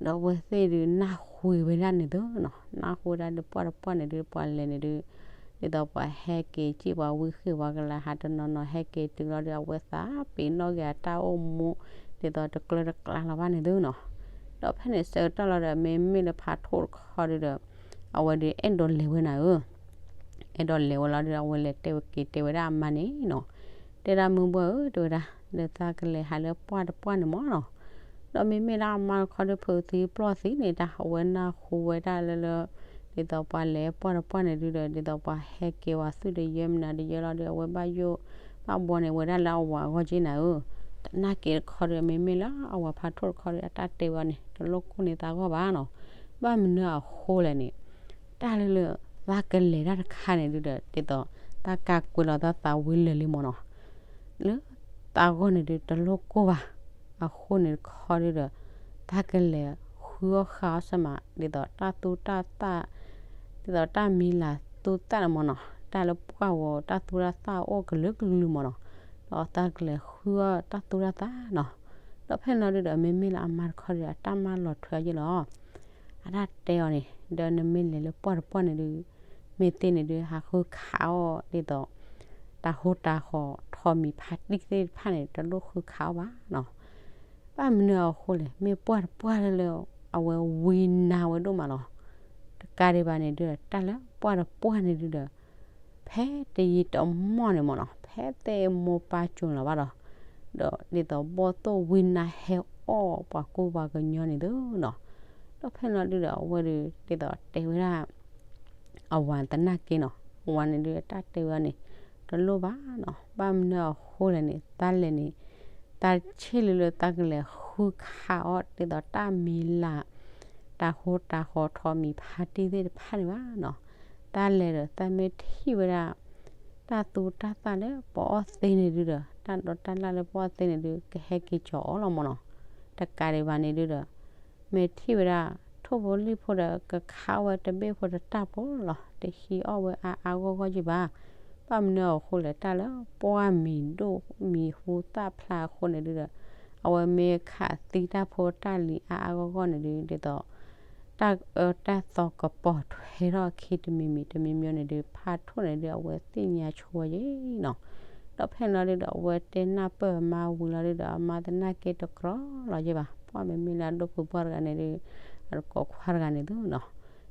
အဝဲသ့ၣ်ဒုးနၢ်ဟူဝဲဒၣ်န့ၣ်သိးနီၤ နၢ်ဟူဝဲဒၣ်ဒုးပှၢ်တပှၢ်န့ၣ်ဒုး ပှၤလဲၤန့ၣ်ဒုး ဒ်သိးပှၤဟဲက့ၤစံၣ်ပှၤဝံဃ့ၢ်ပှၤကလၤဟးတနီၤနီၤ ဟဲက့ၤတုၤလီၤဒုး အဝဲသးပ့ၤနီၣ်က့ၤအတၢ်အိၣ်မူ ဒ်သိးတကျၢတကျါလီၤဘၣ်န့ၣ်သိးနီၤ. ဒီးဖဲန့ၣ်ဆၢကတီၢ်လီၤဒီး မ့မ့ၢ်လၢဖးထီၣ်တခီဒုးဒီး အဝဲဒုးအဲၣ်ဒိးလဲၤဝဲနၤဧၢ အဲၣ်ဒိးလဲၤဝဲလီၤဒုး အဝဲလဲၤတဲဝဲက့ၤတဲဝဲဒၣ်အမါန့ၣ်နီၤ တဲဒၣ်မုၢ်ဘှီၣ်ဧၢ တဲဝဲဒၣ် လၢသးကလဲၤဟးလၢပှၢ်တပှၢ်န့ၣ်မ့ၢ်နီၤ. ဒီးမ့မ့ၢ်ဒၣ်အမါတခီဒုး ဖုးသံပျီၢ်သံန့ၣ် တၢ်အဝဲနၢ်ဟူဝဲဒၣ်လၢလၢ ဒ်သိးပှၤလဲၤပှၢ်တပှၢ်န့ၣ်ဒုဒီး ဒ်သိးပှၤဟဲက့ၤဝဲသုတယၢမနၤတယၢလီၤဒီး အဝဲဘၣ်ယိၣ်ဘၣ်ဘှီန့ၣ် ဝဲဒၣ်လၢအဝၤအဂီၢ်က့နၤဧၢ, တနာ်က့တခီဒီး မ့မ့ၢ်လၢအဝၤဖးထိၣ်တခီဒီး အတၢ်တဲဝဲန့ၣ် တလိၣ်ကိၢ်န့ၢ်သးဂီၢ်ဘၣ်နီၤ, ဘၣ်မနုၤအဃိလဲၣ်န့ၣ် တၢ်လၢလၢ သးကလဲၤတၢ်တခါန့ၣ်ဒုဒီး ဒ်သိး တၢ်ကးကွံာ်လီၤသးသးဝံၤလၢာ်လံမ့ၢ်နီၤ, လၢသးဂီၢ်န့ၣ်ဒု တလိၣ်ကိၢ်ဘၣ်, အဃိန့ၣ်တခီဒုဒီး သးကလဲၤဃုအီၣ်ဃုအီၣ်စ့ၢ်မး ဒ်သိးတၢ်သူတၢ်သၣ် ဒ်သိးတၢ်မံၤလၤသူသၣ်န့ၣ်မ့ၢ်နီၤ, တၢ်လၢပှၢ်ဝဲတၢ်သူတၢ်သၣ်အိၣ်ကလုာ်ကလုာ်မ့ၢ်နီၤ, ဒီးသးကလဲၤဃုအီၣ်တၢ်သူတၢ်သၣ်နီၤ, ဒီးဖဲန့ၣ်လီၤဒုဒီး မ့မ့ၢ်လၢအမါတခီဒီး အတၢ်မၢလီၤထွဲအီၤယ့ၢ်လီၤ အတၢ်တဲအီၤန့ၣ် ဒီးနမ့ၢ်လဲၤလၢပှၢ်တပှၢ်န့ၣ်ဒု မ့ၢ်သ့န့ၣ်ဒု ဟးဃုခးအီၣ်ဒ်သိး တၢ်ဟိတၢ်ဃီၤ ထိးမံၤဖါတံၢ်သ့ၣ်တဖၣ်န့ၣ် တလိၣ်ဃုခးအီၣ်ဘၣ်နီၤ, ဘၣ်မနုၤအဃိလဲၣ် မ့ၢ်ပှၢ်တပှၢ်လၢလၢ အဝဲဝံနါဝဲဒိၣ်မးလီၤ, တကးဒံးဘၣ်န့ၣ်ဒုဒီး တၢ်လၢပှၢ်တပှၢ်န့ၣ်ဒုဒီး ဖဲတယံာ်တမီၢ်န့ၣ်မ့ၢ်နီၤ ဖဲသ့ၣ်မိၢ်ပၢ်ကၠိလီၤဘၣ်ဒီး ဒီးဒ်သိးဘီၣ်သိၣ်ဝံနါဟဲအီၣ်ပှၤကူပှၤကညီန့ၣ်သုနီၤ, ဒီးဖဲန့ၣ်လီၤဒုဒီး အဝဲဒု ဒ်သိးတဲဝဲဒၣ် အဝၤသနာ်က့နီၤ, အဝၤန့ၣ်ဒု တၢ်တဲဝဲန့ၣ် တလိၣ်ဘၣ်နီၤ, ဘၣ်မနုၤအဃိလဲၣ်န့ၣ် သးလဲၤန့ၣ် သးဆ့ၣ်လၢလၢသးကလဲၤဃုခးအီၣ်ဒ်သိးတၢ်မံၤလၤ တၢ်ဟိတၢ်ဃီၤ ထိးမံၤဖါတံၢ်သ့ၣ်တဖၣ်န့ၣ်ဘၣ်နီၤ, တၢ်လဲၤဒီးသးမ့ၢ်ထံၣ်ဝဲဒၣ် တၢ်သူတၢ်သၣ်လၢပအီၣ်သ့န့ၣ်ဒုဒီး တၢ်ဒိးတၢ်လၣ်လၢပအီၣ်သ့န့ၣ်ဒု ကဟဲက့ၤကၠီၤအီၤလီၤမ့ၢ်နီၤ, တကးဒံးဘၣ်န့ၣ်ဒုဒီး မ့ၢ်ထံၣ်ဝဲဒၣ် ထိၣ်ဖိလံၣ်ဖိဒီး ကခးဝဲတဘ့ၣ်ဖိတတၢ်ဖိလီၤ, တဟံးအီၣ်ဝဲအါအါဂီၢ်ဂီၢ်က့ဘၣ်, ဘၣ်မနုၤအဃိလဲၣ် တၢ်လၢပှၢ်မံၤဒိၣ်မံၤဟူသၣ်ဖျါအဃိန့ၣ်ဒုဒီး အဝဲမ့ၢ်ခးသံတၢ်ဖိတၢ်လံၤအါအါဂီၢ်ဂီၢ်န့ၣ်ဒု ဒ်သိး တၢ်အၢတၢ်သီကပီၤထွဲထီၣ်အခံတမံၤမံၤတမံၤမံၤန့ၣ်ဒု ဖးထိၣ်န့ၣ်ဒု အဝဲသ့ၣ်ညါဆိဝဲယ့ၣ်နီၤ, ဒီးဖဲန့ၣ်လီၤဒုဒီး အဝဲတဲနၢ်ပၢၢ်အမါဝံၤလီၤဒုဒီး အမါသနာ်က့တကြီလီၤယ့ၣ်ဘၣ်, ပှၢ်မ့မ့ၢ်လၢအဒိၣ်ဖုပှၢ်တဂၤန့ၣ်ဒု အတကိးခွါတဂၤန့ၣ်သုနီၤ,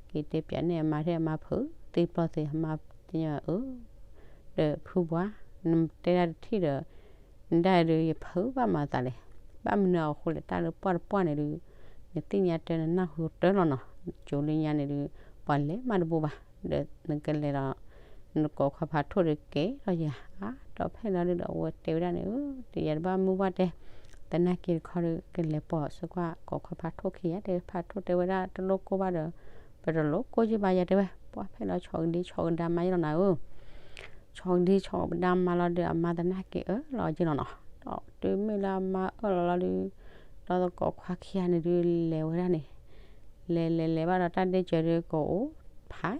က့ၤတဲပၠးန့ၢ်အမါထဲအမါဖုးသ့ပျီၢ်သ့ အမါတဲအၢ ဒီးဖုပှၢ် နတဲဒၣ်တထံၣ်ဒီး နဒၣ်ဒု ယဖုးဘၣ်မၤသးလဲၣ်, ဘၣ်မနုၤအဃိလဲၣ် တၢ်လၢပှၢ်တပှၢ်န့ၣ်ဒု နသ့ၣ်ညါတၢ်နနၢ်ဟူတၢ်လီၤနီၤ, ကၠိလၢညါန့ၣ်ဒု ပှၤလဲၤမးတဘူးဘၣ်, ဒီးနကလဲၤဒီး နကိးခွါဖးထိၣ်ဒုကဲထီၣ်ယၤ, အါ ဒီးဖဲန့ၣ်လီၤဒုဒီး အဝဲတဲဝဲဒၣ်န့ၣ် အၢ တယၤတဘၣ်မုၢ်ဘၣ်တဲ သနာ်က့တခီဒု ကလဲၤပိာ်စ့ၢ်ကီး ကိးခွါဖးထိၣ်ခံဂၤ တဲဖးထိၣ်တဲဝဲဒၣ် တလိၣ်ကိၢ်ဘၣ်ဒီး ပတလိၣ်ကိၢ်က့ဘၣ်ယၤတဲဝဲ, ပှၢ်ဖဲလီၤ ဆီကဒံဆီကဒါမါယလီၤနၤဧၢ ဆီကဒံဆီကဒါမါလီၤဒီး အမါသနာ်က့အၢၣ်လီၤက့လီၤနီၤ, ဒီးတုၤမ့ၢ်လၢအမါအၢၣ်လီၤလီၤဒု ဒီးသကိးခွါခံဂၤန့ၣ်ဒု လဲၤဝဲဒၣ်န့ၣ် လဲၤလဲၤလဲၤဘၣ်ဒီးတၢ်ဒဲကၢၤဒု ကအိၣ်ဖး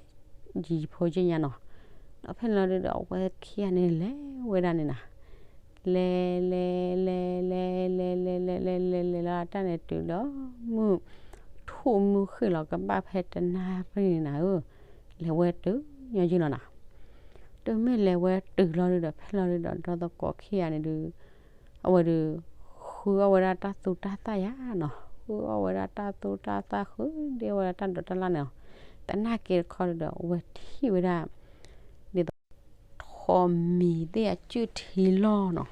ယံၤဖိက့ညါနီၤ, ဒီးဖဲန့ၣ်လီၤဒုဒီး အဝဲခံဂၤန့ၣ်လဲၤဝဲဒၣ်န့ၣ်နၤ လဲၤလဲၤလဲၤလဲၤလဲၤလဲၤလဲၤလဲၤလဲၤ လဲၤလီၤတၢ်န့ၣ်တုၤဒီး မုၢ်ထူၣ်မုၢ်ဃ့ၢ်လီၤကဘၣ်ဖဲတနၣ်ရံၣ်န့ၣ်နၤဧၢ, လဲၤဝဲတုၤညီက့လီၤနၤ, တုၤမ့ၢ်လဲၤဝဲတုၤလီၤဒုဒီး ဖဲလီၤဒုဒီး ဒီးသကိးခံဂၤန့ၣ်ဒု အဝဲဒု ဃုအီၣ်ဝဲဒၣ်တၢ်သူတၢ်သၣ်ယါနီၤ, ဃုအီၣ်ဝဲဒၣ်တၢ်သူတၢ်သၣ် ဃုဒ့ဝဲဒၣ်တၢ်ဒိးတၢ်လၣ်န့ၣ်လီၤ, သနာ်က့တခီဒုဒီး အဝဲထံၣ်ဝဲဒၣ် ဒ်သိး ထိးမံၤသ့ၣ်အကုၢ်ထံလီၢ်နီၤ,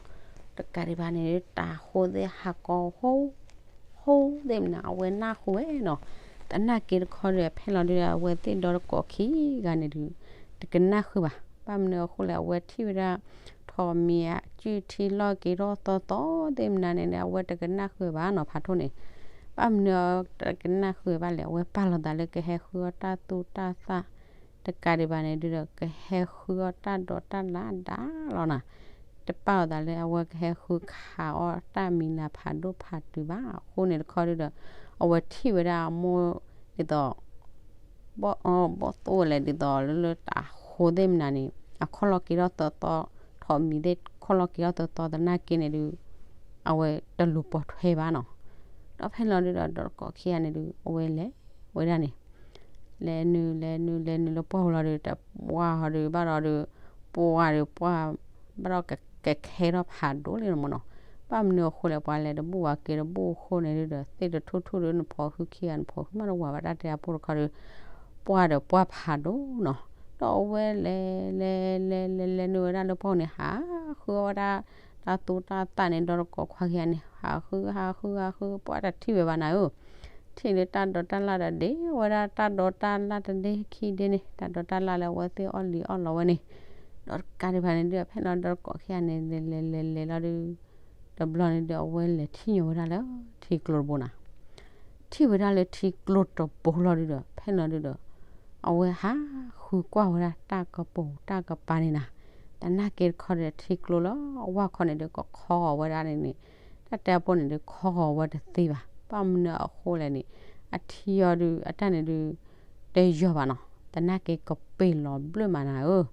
တကးဒံးဘၣ်န့ၣ် တၤဟိသ့ၣ်ဟးကီဟိ ဟိသ့ၣ်မနုၤ အဝဲနၢ်ဟူဝဲနီၤ, သနာ်က့တခီဒုဒီး ဖဲလီၤဒုဒီး အဝဲသ့ၣ်ဒီသကိးခံဂၤန့ၣ်ဒု တကနၣ်ဃုာ်ဘၣ်, ဘၣ်မနုၤအဃိလဲၣ် အဝဲထံၣ်ဝဲဒၣ် ထိးမံၤအကုၢ်ထံလီၢ်က့ၤထီၣ်သီသီသ့ၣ်မနုၤန့ၣ် အဝဲတကနၣ်ဃုာ်ဘၣ်နီၤ ဖးထိၣ်န့ၣ်, ဘၣ်မနုၤတကနၣ်ဃုာ်ဘၣ်လဲၣ် အဝဲပာ်လီၤသးလၢကဟဲဃုအီၣ်တၢ်သူတၢ်သၣ် တကးဒံးဘၣ်န့ၣ်ဒုဒီး ကဟဲဃုအီၣ်တၢ်ဒိးတၢ်လၣ်ဒါလီၤနၤ, တပာ်လီၤသးလၢအဝဲကဟဲဃုခးအီၣ်တၢ်မံၤလၤဖးဒိၣ်ဖးတုၤဘၣ်, အဃိန့ၣ်တခီဒုဒီး အဝဲထံၣ်ဝဲဒၣ်အမိၢ်ဒ်သိး ဘီၣ်အီဘီၣ်သိၣ်ဝဲလဲၣ် ဒ်သိးလၢလၢတၤဟိသ့ၣ်မနုၤန့ၣ် အခီၣ်လီၢ်က့ၤထီၣ်သီသီ ထိးမံၤသ့ၣ်ခီၣ်လီၢ်က့ၤထီၣ်သီသီသနာ်က့န့ၣ်ဒု အဝဲတလူၤပိာ်ထွဲဘၣ်နီၤ, ဒီးဖဲလီၤဒုဒီး ဒီသကိးခံဂၤန့ၣ်ဒု အဝဲလဲၤဝဲဒၣ်န့ၣ် လဲၤနုာ်လဲၤနုာ်လဲၤနုာ်လၢပှၢ်ပူၤလီၤဒု တပှၢ်ဟီဒု ဘၣ်ဒီးဒု ပှၢ်ဒု ပှၢ် ဘၣ်ဒီးကကဲခဲထီၣ်ဖးဒိၣ်လံမ့ၢ်နီၤ, ဘၣ်မနုၤအဃိလဲၣ် ပှၤလဲၤတဘူၣ်ဝဲက့ၤတဘူၣ်အဃိန့ၣ်ဒုဒီး သ့ၣ်တထူၣ်ထူၣ်ဒု နဖိးဟုခံဂၤ နဖိးဟုမးတဝၤဘၣ်တၢ်တဲအပူၤတခီဒု ပှၢ်ဒီးပှၢ်ဖးဒိၣ်နီၤ, ဒီးအဝဲလဲၤလဲၤလဲၤလဲၤလဲၤနုာ်ဝဲဒၣ်လၢပှၢ်န့ၣ် ဟးဃုအီၣ်ဝဲဒၣ် တၢ်သူတၢ်သၣ်န့ၣ် ဒီသကိးခွါခံဂၤန့ၣ် ဟးဃုဟးဃုဟးဃု ပှၢ်တထံၣ်ဝဲဘၣ်နၤဧၢ, တ ထံၣ်လၢတၢ်ဒိးတၢ်လၣ်ဒီး ဒ့ဝဲဒၣ်တၢ်ဒိးတၢ်လၣ်တဒ့ခံဒ့န့ၣ်, တၢ်ဒိးတၢ်လၣ်လၢအဝဲသ့ၣ်အီၣ်လံၤအီၣ်လီၤဝဲန့ၣ်, ဒီးတကးဒံးဘၣ်န့ၣ်ဒုး ဖဲလီၤဒီတကိးခံဂၤန့ၣ် လဲၤလဲၤလဲၤလဲၤလီၤဒုး, တဘျီန့ၣ်ဒုး အဝဲလဲၤထံၣ်ညီဝဲဒၣ်လၢထံကျိတဘိနၤ, ထံၣ်ဝဲဒၣ်လၢထံကျိတဘိလီၤဒုးဒီး ဖဲလီၤဒုးဒီး အဝဲဟးဃုကွၢ်ဝဲဒၣ်တၢ်ကပိာ်တၢ်ကပၤန့ၣ်နၤ, သနာ်က့တခီဒီးထံကျိလၢအဝၢ်ခီန့ၣ်ဒုး ကခီဂီၤဝဲဒၣ်န့ၣ်န့ၣ်, တၢ်တဲအဖိန့ၣ်ဒုး ခီဂီၤဝဲတသ့ဘၣ်. ဘၣ်မနုၤအဃိလဲၣ်န့ၣ်, အထံအီၤဒုး အတၢ်န့ၣ်ဒုး တယီၤဘၣ်နီၤ, သနာ်က့ကပ့ၤလီၤဘျၢၣ်မးနၤဧၢ,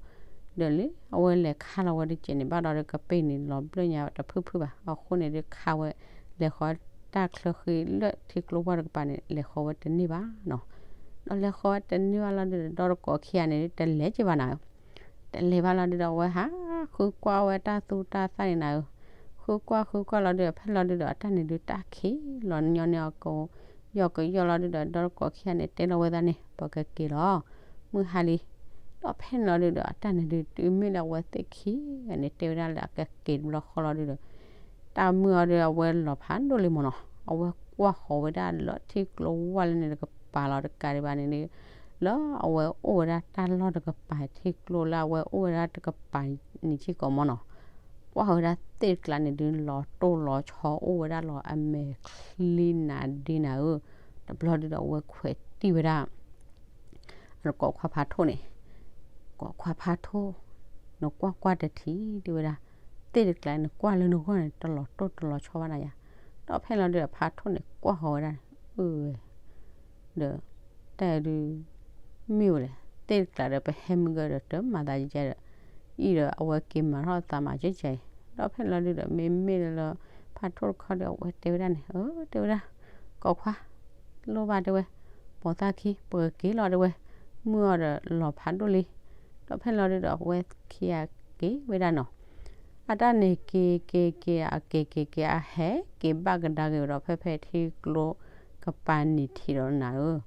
ဒီးလၢအဝဲလဲၤခါလီၤဝဲတစဲးန့ၣ် ဘၣ်ဒီးဒုး ကပ့ၤန့ၣ်လီၤဘျၢၣ်ညါတဖုၣ်ဖုၣ်ဘၣ်. အဃိန့ၣ်ဒုး ခးဝဲ လဲၤဃီၤတၢ်ချၢဃံလၢထံကျိဝၢ်တကပၤန့ၣ် လဲၤဃီၤဝဲတန့ၢ်ဘၣ်နီၤ. ဒီးလဲၤဃီၤဝဲတန့ၢ်ဘၣ်လီၤဒုးဒီး ဒီတကိးခံဂၤန့ၣ်ဒုး တလဲၤက့ၤဘၣ်နၤဧၢ, တလဲၤဘၣ်လီၤဒုးဒီး အဝဲဟးဃုကွၢ်ဝဲတၢ်သူတၢ်သၣ်န့ၣ်နၤဧၢ, ဃုကွၢ်ဃုကွၢ်လီၤဒုးဒီး ဖဲလီၤဒုးဒီး အတၢ်န့ၣ်ဒုး တၢ်ခံးလီၤညီန့ၢ်အီၤက ယီၢ်ကယီၢ်လီၤဒုးဒီး ဒီတကိးခံဂၤန့ၣ် တဲလီၤဝဲသးန့ၣ် ပကက့ၤလီၤ, မုၢ်ဟါလံ. ဒီးဖဲန့ၣ်လီၤဒုးဒီး အတၢ်န့ၣ်ဒုး တုၤမ့ၢ်လၢအဝဲသ့ၣ်ခံဂၤန့ၣ် တဲဝဲဒၣ်လၢအကက့ၤတဘျီဃီလီၤဒုးဒီး တၢ်မုၢ်အီၤဒုး အဝဲလီၤဖးဒိၣ်လံမးနီၤ, အဝဲကွၢ်ဃီၤဝဲဒၣ်လၢထံကျိဝၢ်လၢန့ၣ်တကပၤလီၤ. တကးဒံးဘၣ်န့ၣ်ဒုး လၢအဝဲအိၣ်ဝဲဒၣ်တၢ်လီၢ်တကပၤ ထံကျိလၢအဝဲအိၣ်ဝဲဒၣ်တကပၤန့ၣ်စ့ၢ်ကီးမးနီၤ, ကွၢ်ဝဲဒၣ်သ့ၣ်တကျါန့ၣ်ဒုး လီၤတိၢ်လီၤဆီအိၣ်ဝဲဒၣ်လီၤ အမဲာ်ချံနၤဒ့နၤဧၢ. တဘျီဒုးဒီး အဝဲခွဲးတံၢ်ဝဲဒၣ် အတကိးခွါဖးထိၣ်န့ၣ်, ကိးခွါဖးထိၣ်, နကွၢ်ကွၢ်တထံၣ် တဲဝဲဒၣ်, သ့ၣ်တကျါ နကွၢ်လၢနဂီၢ်န့ၣ် တလီၤတိၢ်တလီၤဆီဘၣ်နၤယၤ. ဒီးဖဲလီၤဒုးဒီး ဖးထိၣ်န့ၣ် ကွၢ်ဃီၤဝဲဒၣ်န့ၣ် အၢဝဲ ဒီး တၢ်ဒုး မ့ၢ်ဝဲလဲၣ်, သ့ၣ်တကျါဒီး ပဟဲမုၢ်ဂၢၢ်ဒီး တမၤသးကဲကဲဒီး အံၤဒီး အဝဲက့ၤမၤထီၣ်သးမၤကဲကဲအံၤ. ဒီးဖဲလီၤဒုးဒီး မ့မ့ၢ်လၢ ဖးထိၣ်တခီဒီး အဝဲတဲဝဲဒၣ်န့ၣ်, အၢ တဲဝဲဒၣ်, ကိးခွါ လိၣ်ဘၣ်တဲဝဲ, ပိာ်သၣ်ခံ ပကက့ၤလီၤတဲဝဲ, မုၢ်အီၤဒီးလီၤဖးဒိၣ်လံ. ဒီးဖဲလီၤဒုးဒီး အဝဲခံဂၤက့ၤဝဲဒၣ်နီၤ. အတၢ်န့ၣ်က့ၤက့ၤက့ၤ အက့ၤက့ၤက့ၤ အဟဲက့ၤဘၣ်ကဒါက့ၤဝဲဒီး ဖဲဖဲထံကျိကပၤန့ၣ်ထံးဒီးနၤဧၢ.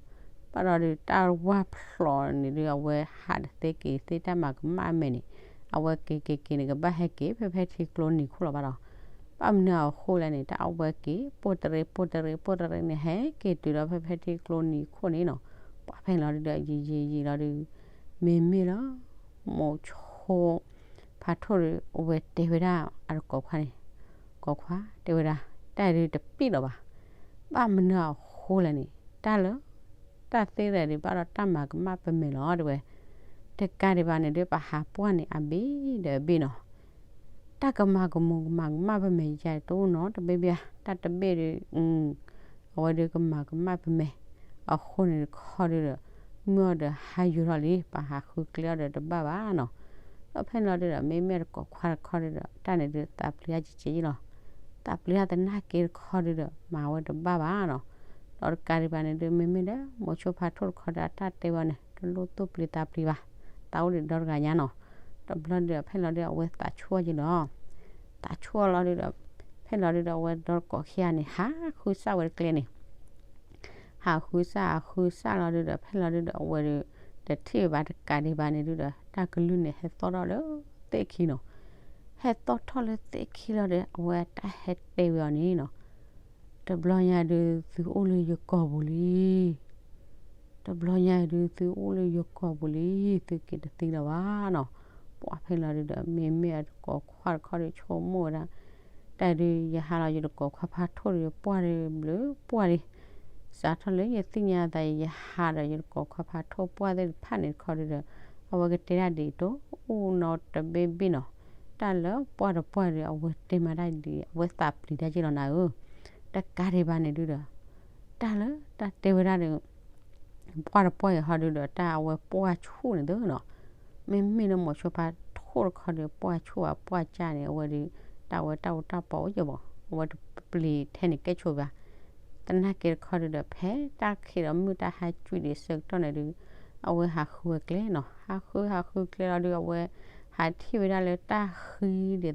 ဘၣ်ဒီးဒုး တၢ်ဝၢ်ဖျိးန့ၣ်ဒုး အဝဲဟးတသ့က့ၤသ့ တၢ်မၤကမၣ်အမဲာ်န့ၣ် အဝဲက့ၤက့ၤက့ၤန့ၣ် ကဘၣ်ဟဲက့ၤဖဲဖဲထံကျိန့ၣ်ခိၣ်လီၤဘၣ်ဒီး ဘၣ်မနုၤအဃိလဲၣ်န့ၣ် တၢ်အဝဲက့ၤ ပိၢ်တရံး ပိၢ်တရံး ပိၢ်တရံးန့ၣ် ဟဲက့ၤတုၤဒီးဖဲဖဲထံကျိန့ၣ်ခိၣ်န့ၣ်နီၤ. ပှၤဖဲလီၤဒုးဒီး ယံာ်ယံာ်ယံာ်လီၤဒုး မ့မ့ၢ်လီၤ မိၤဆိ ဖးထိၣ်ဒီး အဝဲတဲဝဲဒၣ်အတကိးခွါန့ၣ်, ကိးခွါ တဲဝဲဒၣ်, တၢ်ဒုးတပံၣ်လီၤဘၣ်. ဘၣ်မနုၤအဃိလဲၣ်န့ၣ် တၢ်လၢ တၢ်သ့ၣ်ရဲၣ်ဒုး ဘၣ်ဒီးတၢ်မၤကမၣ်ပမဲာ်လီၤတဲဝဲ. တကးဒံးဘၣ်န့ၣ်ဒုး ပဟးပှၢ်န့ၣ်အဘ့ၣ်ဒီးအဘ့ၣ်နီၤ. တၢ်ကမၤကမူၤကမၤကမၣ်ပမဲာ်ယၤတအိၣ်နီတဘ့ၣ်ဘၣ်. တၢ်တဘ့ၣ်ဒုး အဝဲဒုးကမၤကမၣ်ပမဲာ်. အဃိန့ၣ်တခီဒုးဒီး မုၢ်အီၤဒီးဟးယိာ်ထီၣ်လံ ပဟးဃုကျဲအီၤဒီးတဘၣ်ဘၣ်နီၤ. ဒီးဖဲန့ၣ်လီၤဒုးဒီး မ့မ့ၢ်တကိးခွါတခီဒုးဒီး တၢ်န့ၣ်ဒုး သးပျံၤအါကဲကဲအံၤလီၤ. သးပျံၤအါသနာ်က့တခီဒုးဒီး မၤဝဲတဘၣ်ဘၣ်နီၤ. ဒီးတကးဒံးဘၣ်န့ၣ်ဒုး မ့မ့ၢ်ဒီး မိၤဆိဖးထိၣ်တခီဒီး အတၢ်တဲဝဲန့ၣ် တလိၣ်သူၣ်ပျံၤသးပျံၤဘၣ်. သးအိၣ်ဒံးဒီတဂၤညါနီၤ. တဘျီဒုးဒီး ဖဲလီၤဒုး အဝဲသးဆူၣ်အီၤက့ၤလီၤ. သးဆူၣ်အီၤလီၤဒုးဒီး ဖဲလီၤဒုးဒီး အဝဲဒီတကိးခံဂၤန့ၣ် ဟးဃုစၢ်ဝဲတကျဲန့ၣ် ဟးဃုစၢ် ဟးဃုစၢ်လီၤဒုးဒီး ဖဲလီၤဒုးဒီး အဝဲဒုး တထံၣ်ဘၣ်တကးဒံးဘၣ်န့ၣ်ဒုးဒီး တၢ်ကလုၢ်န့ၣ် ဟဲသီၣ်ထီၣ်လၢသ့ၣ်ခံနီၤ. ဟဲသီၣ်ထီၣ်လၢသ့ၣ်ခံလီၤဒီး အဝဲတၢ်ဟဲတဲဝဲအီၤန့ၣ်နီၤ, တဘျီညါဒုး သုအိၣ်လၢယကိာ်ပူၤလံ. တဘျီညါဒုး သုအိၣ်လၢယကိာ်ပူၤလံ, သုက့ၤတသံလၢၤဘၣ်နီၤ. ပှၤဖဲလီၤဒုးဒီး မ့မ့ၢ်အတကိးခွါတခီဒီး ဆိကမိၣ်ဝဲဒၣ် တၢ်ဒုး ယဟးလီၤယတကိးခွါဖးထိၣ်ဒီး ပှၢ်ဒီးဘျုးပှၢ်လံ. စးထီၣ်လၢယသ့ၣ်ညါသး ယဟးဒီးယတကိးခွါဖးထိၣ်ပှၢ်သ့ၣ်တဖၣ်န့ၣ်တခီဒုးဒီး အဝဲကတဲတၢ်ဒ်အံၤ တအိၣ်နီတဘ့ၣ်ဘ့ၣ်နီၤ. တၢ်လၢပှၢ်တပှၢ်ဒီး အဝဲတဲမးတၢ်ဒ်အံၤ အဝဲသးပျံၤတၢ်က့လီၤနၤဧၢ. တကးဒံးဘၣ်န့ၣ်ဒုးဒီး တၢ်လၢတၢ်တဲဝဲဒၣ်ဒီး ပှၢ်တပှၢ်အံၤဟီဒုးဒီး တၢ်အဝဲပှၢ်ဆူၣ်န့ၣ်သ့နီၤ. မ့မ့ၢ်လၢမိၤဆိဖးထိၣ်တခီဒီး ပှၢ်ဆူၣ်ဘၣ်ပှၢ်ကၢ်န့ၣ် အဝဲဒုး တၢ်ဝဲတၢ်အူတၢ်ပီအိၣ်က့ဘၣ် အဝဲတပျံၤထဲန့ၣ်ကဲဆိဘၣ်. သနာ်က့တခီဒုးဒီး ဖဲတၢ်ခံးဒီးမုၢ်တၢ်ဟါကွံာ်ဒံးဆၢကတီၢ်န့ၣ်ဒုး အဝဲဟးဃုဝဲကျဲနီၤ. ဟးဃု ဟးဃုကျဲလီၤဒုး အဝဲဟးထံၣ်ဝဲဒၣ်လၢတၢ်ဃံဒ်သိး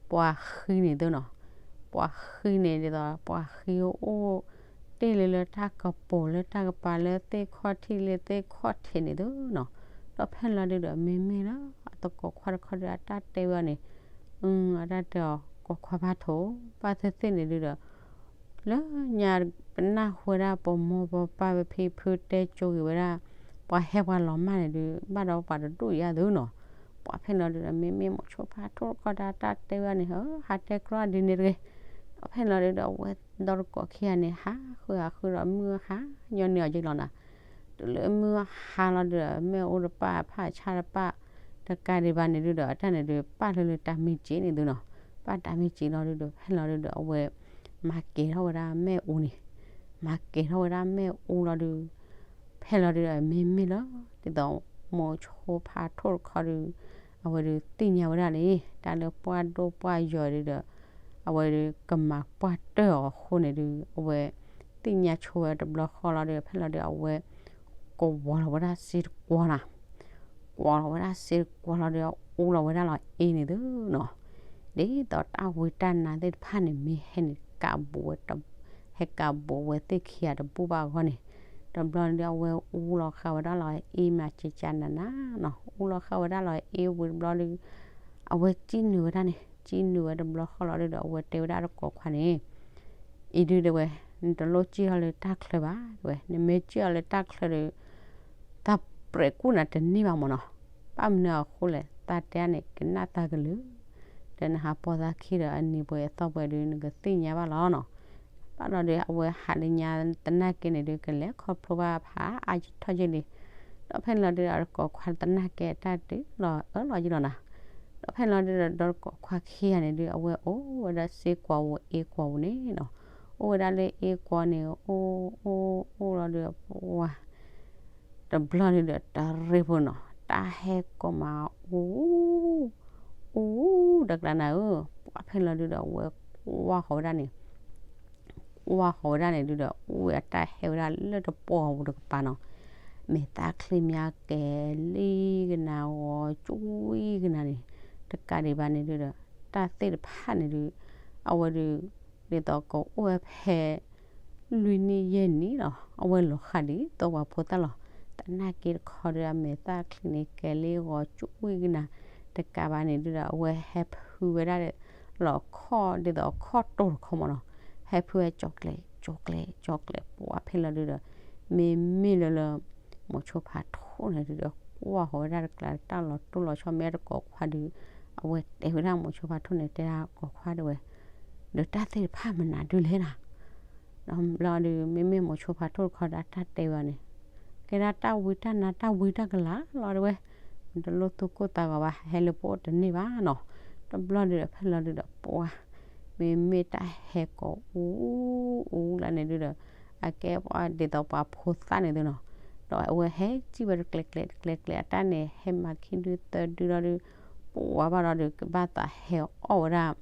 ပှၤဃံန့ၣ်သ့နီၤ. ပှၤဃံန့ၣ်ဒ်သိး ပှၤဃံအိၣ်တ့ၢ်လၢလၢတၢ်ကပိာ်လၢတၢ်ကပၤလၢသ့ၣ်ခီၣ်ထံးလၢသ့ၣ်ခီၣ်ထံးန့ၣ်သ့နီၤ. ဒီးဖဲလီၤဒုးဒီး မ့မ့ၢ်လၢအတကိးခွါတခီဒီး အတၢ်တဲဝဲအီၤန့ၣ် အတၢ်တဲအီၤ ကိးခွါဖးထိၣ် ဘၣ်သ့ၣ်သ့ၣ်န့ၣ်ဒုးဒီး လၢညါပနၢ်ဟူဝဲဒၣ် ပမိၢ်ပပၢ်ပဖံပဖုတဲကၠိဂ့ၤဝဲဒၣ် ပှၤဟဲပှၤလီၤမၢ်န့ၣ်ဒုး ဘၣ်ဒီးပှၤတဒူၣ်ယါသုနီၤ. ပှၤဖဲလီၤဒုးဒီး မ့မ့ၢ်မိၤဆိဖါထိၣ်တခီဒီး တၢ်တဲဝဲန့ၣ် ဟဟးတဲကျီဒ်န့ၣ်တဂ့ၤ. ဒီးဖဲလီၤဒုးဒီး အဝဲဒီတကိးခံဂၤန့ၣ် ဟးဃုာ်ဟးဃုာ်ဒီး မုၢ်ဟါညီနုၢ်အီၤက့လီၤနၤ. တုၤလၢမုၢ်ဟါလီၤဒုးဒီး မ့ၣ်အူတပၣ် ဖးဆၣ်တပၣ် တကးဒံးဘၣ်န့ၣ်ဒုးဒီး အတၢ်န့ၣ်ဒုး ပာ်လၢလၢတၢ်မ့ၢ်စ့န့ၣ်သုနီၤ. ပာ်တၢ်မ့ၢ်စ့လီၤဒုးဒီး ဖဲလီၤဒုးဒီး အဝဲ မၤကဲၤထီၣ်ဝဲဒၣ်မ့ၣ်အူန့ၣ်, မၤကဲၤထီၣ်ဝဲဒၣ်မ့ၣ်အူလီၤဒုး ဖဲလီၤဒုးဒီး မ့မ့ၢ်လၢ ဒ်သိး မိၤဆိဖးထိၣ်တခီဒုး အဝဲဒုးသ့ၣ်ညါဝဲဒၣ်န့ၣ် တၢ်လၢပှၢ်ဒိၣ်ပှၢ်ယီၤဒုးဒီး အဝဲဒုးကမၤပှၢ်တၢၢ်အီၤအဃိန့ၣ်ဒုး အဝဲသ့ၣ်ညါဆိဝဲတဘျီဃီလီၤဒုး ဖဲလီၤဒုး အဝဲ ကဝီၤလီၤဝဲဒၣ်စ့တကွီၤနီၤ. ကဝီၤလီၤဝဲဒၣ်စ့တကွီၤလီၤဒုး အူလီၤဝဲဒၣ်လီၤအ့န့ၣ်သုနီၤ. ဒ်သိးတၢ်ဝံတၢ်နါသ့ၣ်တဖၣ်န့ၣ် မ့ၢ်ဟဲန့ၣ်ကးဘူးဝဲတ, ဟဲကးဘူးဝဲသ့ၣ်ခံဂၤတဘူၣ်ဘၣ်အဂီၢ်န့ၣ်, တဘျီန့ၣ်ဒုး အဝဲအူလီၤဃာ်ဝဲဒၣ်လီၤအ့မး ကကနးနးနီၤ. အူလီၤဃာ်ဝဲဒၣ်လီၤအ့ဝံၤတဘျီဒုး အဝဲစံၣ်နုာ်ဝဲဒၣ်န့ၣ်, စံၣ်နုာ်ဝဲတဘျီဃီလီၤဒုးဒီး အဝဲတဲဝဲဒၣ်တကိးခွါန့ၣ် အံၤဒုးတဲဝဲ, နတလိၣ်စံၣ်ထီၣ်လၢတၢ်ချၢဘၣ်တဲဝဲ, နမ့ၢ်စံၣ်ထီၣ်လၢတၢ်ချၢဒီး တၢ်ပြဲးကူၣ်နၤတန့ၢ်ဘၣ်မၢ်နီၤ. ဘၣ်မနုၤအဃိလဲၣ် တၢ်တဲန့ၣ် ကနၣ်တၢ်ကလုၢ်, ဒီးနဟးပိာ်သးခံဒီးအနံၤပှဲၤအသီပှဲၤဒုး နကသ့ၣ်ညါဘၣ်လီၤနီၤ. ဘၣ်ဒီးဒုး အဝဲဟးလၢညါသနာ်က့န့ၣ်ဒုး ကလဲၤခီဖျိဘၣ်ဖးအါထီၣ်ယံာ်လံ. ဒီးဖဲန့ၣ်လီၤဒုးဒီး တကိးခွါသနာ်က့အတၢ်တုၤလီၤအၢလီၤယံာ်လီၤနီၤ. ဒီးဖဲန့ၣ်လီၤဒုးဒီး ဒီးတကိးခွါခံဂၤန့ၣ်ဒုး အဝဲအိၣ်ဝဲဒၣ်စ့ကွီၤဧိၤ အ့ကွီၤဧိၤန့ၣ်နီၤ. အိၣ်ဝဲဒၣ်လၢအ့ကွီၤန့ၣ် အိၣ်အိၣ်အိၣ်လီၤဒုး ပှၤ တဘျီန့ၣ်ဒီး တရ့ဖိနီၤ တၢ်ဟဲကိးမးအူ အူ တကျါနၤဧၢ, ပှၤဖဲန့ၣ်လီၤဒုးဒီး အဝဲကွၢ်ဃီၤဝဲဒၣ်န့ၣ်, ကွၢ်ဃီၤဝဲဒၣ်န့ၣ်ဒုးဒီး အိၣ်ဝဲအတၢ်ဟဲဝဲဒၣ်လၢတပီၢ်ပူၤတကပၤနီၤ. မဲာ်သၣ်ချံမးကဲၤလံကနၤ ဂီၤကွံကနၤန့ၣ်, တကးဒံးဘၣ်န့ၣ်ဒုးဒီး တၢ်သ့ၣ်တဖၣ်န့ၣ်ဒုး အဝဲဒုး ဒ်သိးကအိၣ်ဝဲဖဲ လွံၢ်နံၣ်ယဲၢ်နံၣ်လီၤ. အဝဲလီၤဃာ်ဒ်သိးပှၤဖိသၣ်လီၤ. သနာ်က့တခီဒုး အမဲာ်သၣ်ချံန့ၣ် ကဲၤလံဂီၤကွံကနၤ, တကးဘၣ်န့ၣ်ဒုးဒီး အဝဲဟဲဖုဝဲဒၣ် လီၤခီၣ်ဒ်သိးခီၣ်တိၢ်တခီမၢ်နီၤ, ဟဲဖုဝဲကၠီၤကျဲး ကၠီၤကျဲး ကၠီၤကျဲး ပှၤဖဲလီၤဒုးဒီး မ့မ့ၢ်လၢလၢ မိၤဆိဖးထိၣ်န့ၣ်ဒုးဒီး ကွၢ်ဃီၤဝဲဒၣ်တကျါ တၢ်လီၤတိၢ်လီၤဆီ မ့ၢ်တကိးခွါဒုး အဝဲတဲဝဲဒၣ်မိၤဆိဖးထိၣ်န့ၣ် တဲဒၣ်ကိးခွါဒၣ်ဝဲ ဒီးတၢ်သ့ၣ်တဖၣ်မနုၤဒုးလဲၣ်နီၤ. ဒီးဘျီဒုး မ့မ့ၢ်မိၤဆိဖးထိၣ်တခီဒီး တၢ်တဲဝဲန့ၣ် ကဲဒၣ်တၢ်ဝံတၢ်နါ တၢ်ဝံတၢ်ကလၤလီၤဒၣ်ဝဲ, တလိၣ်သူၣ်ကိၢ်သးဂီၤဘၣ် ဟဲလၢပအိၣ်တန့ၢ်ဘၣ်နီၤ. တဘျီဒုးဒီး ဖဲလီၤဒုးဒီး ပှၤ မ့မ့ၢ်တၢ်ဟဲကိးအူ အူလၢန့ၣ်ဒုးဒီး အကဲပှၤဒ်သိးပှၤဖိသၣ်န့ၣ်သုနီၤ. ဒီးအဝဲဟဲစံၣ်ဝဲတကျဲးကျဲး တကျဲးကျဲး အတၢ်န့ၣ် ဟဲမၤခံဒုသၢဒုလီၤဒုး ပှၤဘၣ်ဒီးဒုး ကဘၣ်သးဟဲအီၣ်ဝဲဒၣ်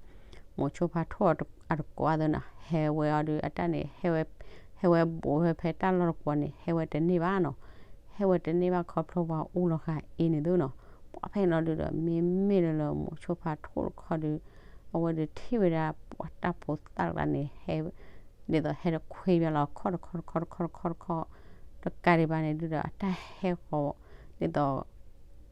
မိၤဆိဖးထိၣ်အတကိးအသိးနီၤ. ဟဲဝဲအီၤဒုး အတၢ်န့ၣ် ဟဲဝဲ ဟဲဝဲဘူးဝဲဖဲတၢ်လီၢ်တကွီၤန့ၣ် ဟဲဝဲတန့ၢ်ဘၣ်နီၤ. ဟဲဝဲတန့ၢ်ဘၣ်ခီဖျိပှၤအူလီၤဃာ်အ့န့ၣ်သုနီၤ. ပှၤဖဲန့ၣ်လီၤဒုးဒီး မ့မ့ၢ်လၢလၢမိၤဆိဖးထိၣ်တခီဒုး အဝဲဒုးထံၣ်ဝဲဒၣ်ပှၤတၢ်ဖိသၣ်တဂၤန့ၣ် ဟဲ ဒ်သိးဟဲတခွ့ဘၣ်လီၤ ခီၣ်တခီတခီတခီတခီတခီ တကးဒံးဘၣ်န့ၣ်ဒုးဒီး အတၢ်ဟဲဃီၤ ဒ်သိး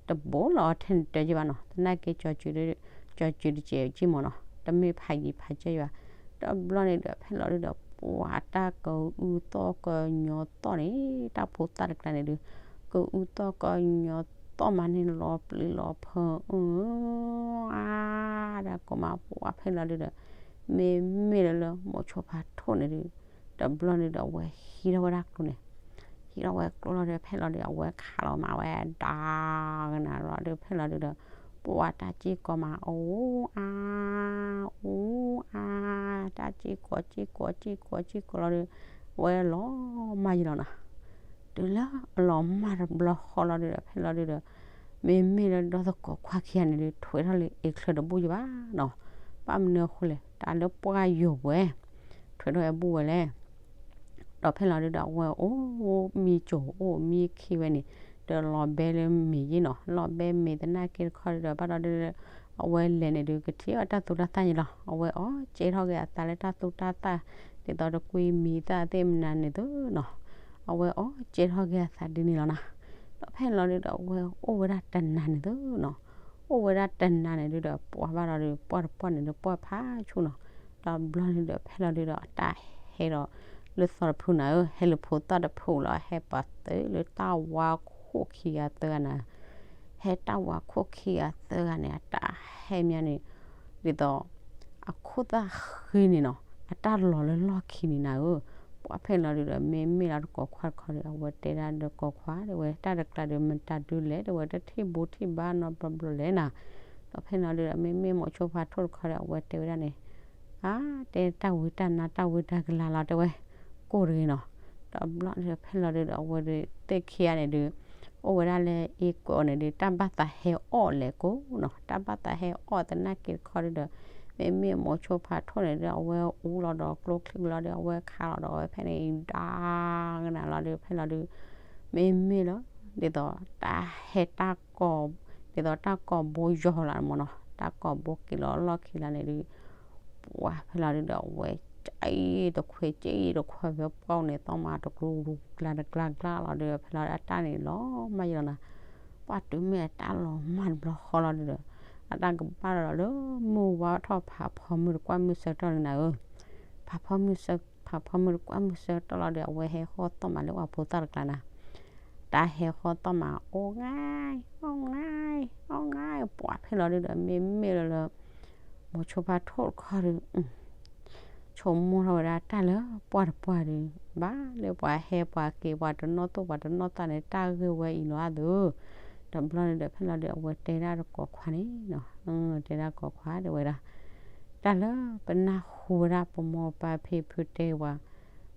တဘိးလီၤအီၤထဲန့ၣ်တၢ်ယဲၢ်ဘၣ်နီၤ. သနာ်က့ ကၠီၤစုၤတကဲးကၠီၤစုၤတကဲးကံမၢ်နီၤ တမ့ၢ်ဖးယံၤဖးကဲယဲၢ်ဘၣ်. တဘျီန့ၣ်ဒီး ဖဲလီၤဒုးဒီး ပှၤတၢ်ကအုၣ်သီၣ်ကညီသီၣ်န့ၣ် တၢ်ဖိသၣ်တကျါန့ၣ်ဒုး ကအုၣ်သီၣ်ကညီသီၣ်မးန့ၣ် လီၤပျံၤလီၤဖုး အၢ အါ တၢ်ကိးမး ပှၤဖဲလီၤဒုးဒီး မ့မ့ၢ်လၢလၢ မိၤဆိဖးထိၣ်န့ၣ်ဒုး တဘျီန့ၣ်ဒီး အဝဲဟံးထီၣ်ဝဲဒၣ်ကျိန့ၣ် ဟံးထီၣ်ဝဲကျိလီၤဒီး ဖဲလီၤဒုး အဝဲခးလီၤမးဝဲဒၣ်ကနၤလီၤဒုး ဖဲလီၤဒုးဒီး ပှၤတၢ်စ့ၢ်ကီးမး အူအါ အူအါ တၢ်စ့ၢ်ကီး စ့ၢ်ကီး စ့ၢ်ကီး စ့ၢ်ကီးလီၤဒုး အဝဲလီၤမၢ်ယံၤလီၤနီၤ. တုၤလၢအလီၤမၢ်တဘျီဃီလီၤဒုးဒီး ဖဲလီၤဒုးဒီး မ့မ့ၢ်လၢဒီသကိးခွါခံဂၤန့ၣ်ဒုး ထွဲထီၣ်လၢအ့ချၢတဘူၣ်ယဲၢ်ဘၣ်နီၤ. ဘၣ်မနုၤအဃိလဲၣ် တၢ်လၢပှၢ်ယိာ်ပှဲၤ ထွဲထီၣ်ဝဲဘူၣ်ဝဲလဲၣ် ဒီးဖဲလီၤဒုးဒီး အဝဲအိၣ်မံကၠိၤအိၣ်မံခံဝဲန့ၣ် ဒီးလီၤဘဲလၢမ့ၤယဲၢ်နီၤ. လီၤဘဲမ့ၤသနာ်က့တခီဒုးဒီး ဘၣ်ဒီးဒုး အဝဲလဲၤန့ၣ်ဒုး ကထံၣ်အီၣ်တၢ်သူတၢ်သၣ်န့ၣ်လီၤ. အဝဲအီၣ်ကဲထီၣ်က့ၤအသးလၢတၢ်သူတၢ်သၣ် ဒ်သိးတကွံမံသၣ်သ့ၣ်မနုၤန့ၣ်သုနီၤ. အဝဲအီၣ်ကဲထီၣ်က့ၤအသးဒ်န့ၣ်လီၤနီၤ. ဒီးဖဲလီၤဒုးဒီး အဝဲအိၣ်ဝဲဒၣ်တနၤန့ၣ်သုနီၤ. အိၣ်ဝဲဒၣ်တနၤန့ၣ်ဒုးဒီး ပှၤဘၣ်ဒီးဒုး ပှၢ်တပှၢ်န့ၣ်ဒုး ပှၢ်ဖးဆူၣ်နီၤ. ဒီးဘျီန့ၣ်ဒီး ဖဲလီၤဒုးဒီး အတၢ်ဟဲ အဝဲဟဲဒီးလၢသီတဖုနၤဧၢ, ဟဲလၢဖိသၣ်တဖုလီၤ, ဟဲပာ်သုလၢတၢ်ဝါခိၣ်ခံဂၤသၢဂၤနၤ, ဟဲတၢ်ဝါခိၣ်ခံဂၤသၢဂၤန့ၣ် အတၢ်ဟဲမးန့ၣ် ဒ်သိး အခိၣ်သၣ်ဃ့န့ၣ်နီၤ, အတၢ်လီၤလၢလီၢ်ခံန့ၣ်နၤဧၢ, ပှၤဖဲလီၤဒုဒီး မ့မ့ၢ်လီၤတကိးခွါတခီဒီး အဝဲတဲဒၣ်ဒီးကိးခွါ တဲဝဲ တၢ်တကျါဒီး မတၤဒုလဲၣ် တဲဝဲ တထံၣ်ဘိထံၣ်ဘါနီတဘျီဘျီလဲၣ်နၤ, ဒီးဖဲလီၤဒုဒီး မ့မ့ၢ်မိၤဆိဖးထိၣ်တခီဒီး အဝဲတဲဝဲဒၣ်န့ၣ် အါ တဲတၢ်ဝံတၢ်နါ တၢ်ဝံတၢ်ကလၤလီၤ တဲဝဲ, ကိၢ်တဂ့ၤနီၤ, ဒီးဘျီဒီးဖဲလီၤဒုဒီး အဝဲဒီးသ့ၣ်ခံဂၤန့ၣ်ဒုး အိၣ်ဝဲဒၣ်လၢအ့ၣ်ကွဲးအီၤန့ၣ်ဒုး တၢ်ဘၣ်သးဟဲအီၣ်လဲၤကိးနီၤ, တၢ်ဘၣ်သးဟဲအီၣ်သနာ်က့တခီဒုဒီး မ့မ့ၢ်မိၤဆိဖးထိၣ်န့ၣ်ဒုး အဝဲအူလီၤဒီးကျိချံလီၤဒီး အဝဲခးလီၤဒီး အဝဲဖဲန့ၣ်ဒၣ်ကနၤလီၤဒုး ဖဲလီၤဒုး မ့မ့ၢ်လီၤ ဒ်သိးတၢ်ဟဲတၢ်ကိး ဒ်သိးတၢ်ကိးဘိယီၤလီၤမ့ၢ်နီၤ, တၢ်ကိးဘိက့ၤလီၤလီၢ်ခံလီၤန့ၣ်ဒုး ပှၤဖဲလီၤဒုဒီး အဝဲ ကၠံတခွဲကၠံတခွဲဖဲပှၢ်န့ၣ် သီၣ်မးတကျူကျါတကျါကျါလီၤဒုး ဖဲလီၤဒုး အတၢ်န့ၣ်လီၤမၢ်ယလီၤနၤ, ပှၤတုၤမ့ၢ်အတၢ်လီၤမၢ်တဘျီဃီလီၤဒုဒီး အတၢ်ကဘၣ်ဒီးလီၤဒီး မုၢ်ဝါထီၣ်ဖးဖီမုၢ်တကွၢ်မုၢ်ဆၢကတီၢ်န့ၣ်နၤဧၢ, ဖးဖီမုၢ်ဆၢ ဖးဖီမုၢ်တကွၢ်မုၢ်ဆၢကတီၢ်လီၤဒီး အဝဲဟဲဃီၣ်သီၣ်မးလၢပှၤဖိသၣ်တကျါနၤ တၢ်ဟဲဃီၣ်သီၣ်မး အိၣ်ငါ အိၣ်ငါ အိၣ်ငါ ပှၤဖဲလီၤဒုဒီး မ့မ့ၢ်လၢလၢ မိၤဆိဖးထိၣ်တခီဒီး ဆိကမိၣ်ထီၣ်ဝဲဒၣ်တၢ်လၢပှၢ်တပှၢ်ဒီး ဘၣ်လၢပှၤဟဲပှၤက့ၤ ပှၤတနီၣ်သူၣ်ပှၤတနီၣ်သးန့ၣ် တၢ်ဂ့ၢ်ဝဲအံၤလီၤအသိး, တဘျီန့ၣ်ဒီး ဖဲလီၤဒုး အဝဲတဲဒၣ်တကိးခွါန့ၣ်နီၤ, တဲဒၣ်ကိးခွါတဲဝဲဒၣ် တၢ်လၢပနၢ်ဟူဝဲဒၣ် ပမိၢ်ပၢ်ဖံဖုတဲပှၤ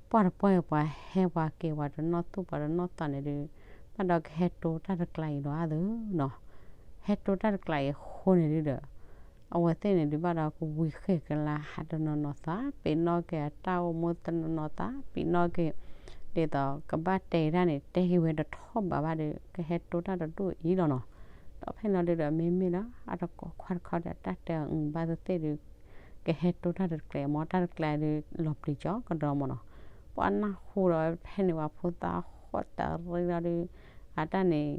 ပှၢ်တပှၢ်အံၤ ပှၤဟဲပှၤက့ၤ ပှၤတနီၣ်သူၣ်ပှၤတနီၣ်သးန့ၣ်ဒုး ဘၣ်ဒီးကဟဲတိတၢ်တကျါအံၤလီၤအသိးနီၤ, ဟဲတိတၢ်တကျါအံၤအဃိန့ၣ်ဒုဒီး အဝဲသ့ၣ်န့ၣ်ဒုး ဘၣ်ဒီးကဝံၤဃ့ၢ်ကလါ ဟးတနီၤနီၤသး ပ့ၤနီၣ်က့ၤအတၢ်အိၣ်မူတနီၤနီၤသး ပ့ၤနီၣ်က့ၤ ဒ်သိးကဘၣ်တဲဒၣ်န့ၣ် တဲက့ၤဝဲတထီၣ်ဘးဘၣ်ဒီး ကဟဲတိတၢ်တဒူၣ်အံၤလီၤနီၤ, ဒီးဖဲလီၤဒုဒီး မ့မ့ၢ်လၢ အတကိးခွါတခီဒီး တၢ်တဲအီၤ ဘၣ်သ့ၣ်သ့ၣ်ဒုး ကဟဲတိတၢ်တကျါအံၤမ့ၢ် တၢ်တကျါအံၤဒုး လီၤပျံၤကၠီကဒီးမ့ၢ်နီၤ, ပှၤနၢ်ဟူဒီးဖဲန့ၣ် ပှၤဖိသၣ်ဃီၣ်တရံးလီၤဒုး အတၢ်န့ၣ်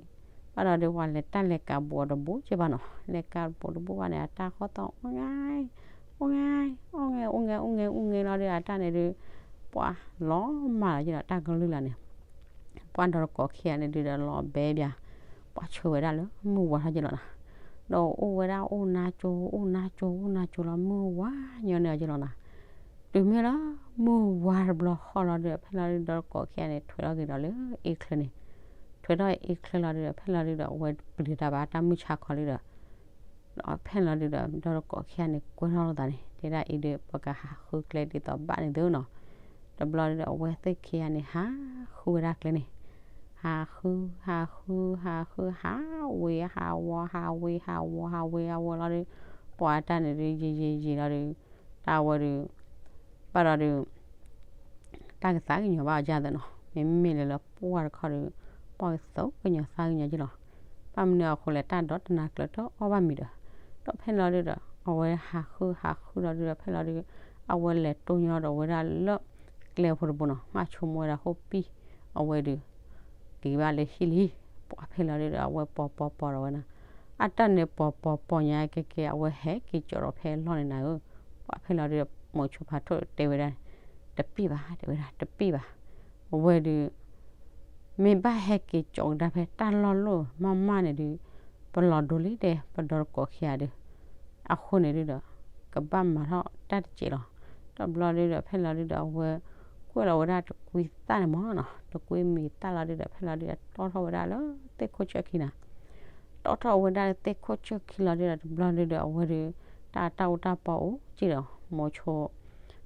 ဘၣ်ဒီးဒုး ပှၤလဲၤတၢ်လဲၤကးဘူးအီၤတဘူးက့ဘၣ်နီၤ, လဲၤကးဘူးတဘူးဘၣ်န့ၣ် အတၢ်ဃီၣ်သီၣ် အိၣ်ငါ အိၣ်ငါ အိၣ်ငါ အိၣ်ငါ အိၣ်ငါ အိၣ်ငါလီၤဒုး အတၢ်န့ၣ်ဒုး ပှၤလီၤမၢ်လီၤက့ဒီး တၢ်ကလုၢ်လၢ်န့ၣ် ပှၤဒီးတကိးခံဂၤန့ၣ်ဒုးဒီး လီၤဘဲဘၣ်, ပှၤဆၢဝဲဒၣ်လၢမုၢ်ဝါထီၣ်က့လီၤနီၤ, ဒီးအိၣ်ဝဲဒၣ်အိၣ်နါကၠိ အိၣ်နါကၠိ အိၣ်နါကၠိလီၤ မုၢ်ဝါညီန့ၣ်အီၤက့လီၤနီၤ, တုၤမ့ၢ်လၢ မုၢ်ဝါတဘျီဃီလီၤဒုး ဖဲလီၤဒုး ဒီးတကိးခံဂၤန့ၣ် ထွဲထီၣ်က့ၤဒီးလၢအ့ၣ်ချၢန့ၣ်, ထွဲထီၣ်အ့ၣ်ချၢလီၤဒုးဒီး ဖဲလီၤဒုးဒီး အဝဲပျံၤတၢ်ဘၣ်တၢ်မုၢ်ဆါခီလံဒီး ဒီးဖဲလီၤဒုးဒီး ဒီးတကိးခံဂၤန့ၣ် ကွဲထီၣ်လိာ်သးန့ၣ် တဲဒၣ်အံၤဒုး ပကဟးဃုကျဲဒ်သိးဘၣ်န့ၣ်သုနီၤ, တဘျီဒုးဒီး အဝဲသ့ၣ်ခံဂၤန့ၣ် ဟးဃုဝဲဒၣ်ကျဲန့ၣ်, ဟးဃု ဟးဃု ဟးဃု ဟးဝ့ၤ ဟးဝီ ဟးဝ့ၤ ဟးဝီ ဟးဝ့ၤ ဟးဝီလီၤဒုး ပှၤတၢ်န့ၣ်ဒုး ယံာ်ယံာ်ယံာ်လီၤဒုး တၢ်ဝဲဒုး ဘၣ်ဒီးဒုး တၢ်ကသးကညီၤဘၣ်အီၤဒ်သိးနီၤ, မ့မ့ၢ်လၢလၢပှၢ်တခီဒီး ပှၢ်ကသးကညီၤသးကညီၤက့လီၤ, ဘၣ်မနုၤအဃိလဲၣ် တၢ်ဒိးတနၤကျၢၤတအီၣ်ဘၣ်မံၤဒီး, ဒီးဖဲလီၤဒုးဒီး အဝဲဟးဃုဟးဃုလီၤဒုးဒီး ဖဲလီၤဒုး အဝဲလဲၤတိၢ်ညီဒီးဝဲဒၣ်လၢကျဲဖိတဘိနီၤ, မၤဆိကမိၣ်ဝဲဒၣ်ဃိပံၢ် အဝဲဒုး က့ၤဘၣ်လၢဟံၣ်လံ, ပှၤဖဲလီၤဒုးဒီး အဝဲပိာ်ပိာ်ပိာ်ဒီးဝဲနီၤ, အတၢ်န့ၣ်ပိာ်ပိာ်ပိာ်ညါကဲကဲ အဝဲဟဲက့ၤကၠီၤဒီးဖဲလီၢ်န့ၣ်နၤဧၢ, ပှၤဖဲလီၤဒုးဒီး မိၤဆိဖးထိၣ်တဲဝဲဒၣ် တပ့ၢ်ဘၣ် တဲဝဲဒၣ် တပ့ၢ်ဘၣ်, အဝဲဒုး မ့ၢ်ဘၣ်ဟဲက့ၤကၠီၤကဒါဖဲတၢ်လီၢ်လိၣ်မးမးန့ၣ်ဒုး ပလီၤဒိလံတဲ ပဒီတကိးခံဂၤဒုး, အဃိန့ၣ်ဒုးဒီး ကဘၣ်မၤထီၣ်တၢ်တစဲးလီၤ, တဘျီဒုးဒီး ဖဲလီၤဒုးဒီး အဝဲ ကွဲးလီၤဝဲဒၣ်တကွံသၣ်န့ၣ်မ့ၢ်နီၤ, တကွံမံၤသၣ်လီၤဒုးဒီး ဖဲလီၤဒုးဒီး တီၣ်ထီၣ်ဝဲဒၣ်လၢသ့ၣ်ခိၣ်ဆၢခံနၤ တီၣ်ထီၣ်ဝဲဒၣ်လၢသ့ၣ်ခိၣ်ဆၢခံလီၤဒုးဒီး တဘျီဒုးဒီး အဝဲဒုး တၢ်တၢ်အူတၢ်ပီအိၣ်က့ဒီး မိၤဆိ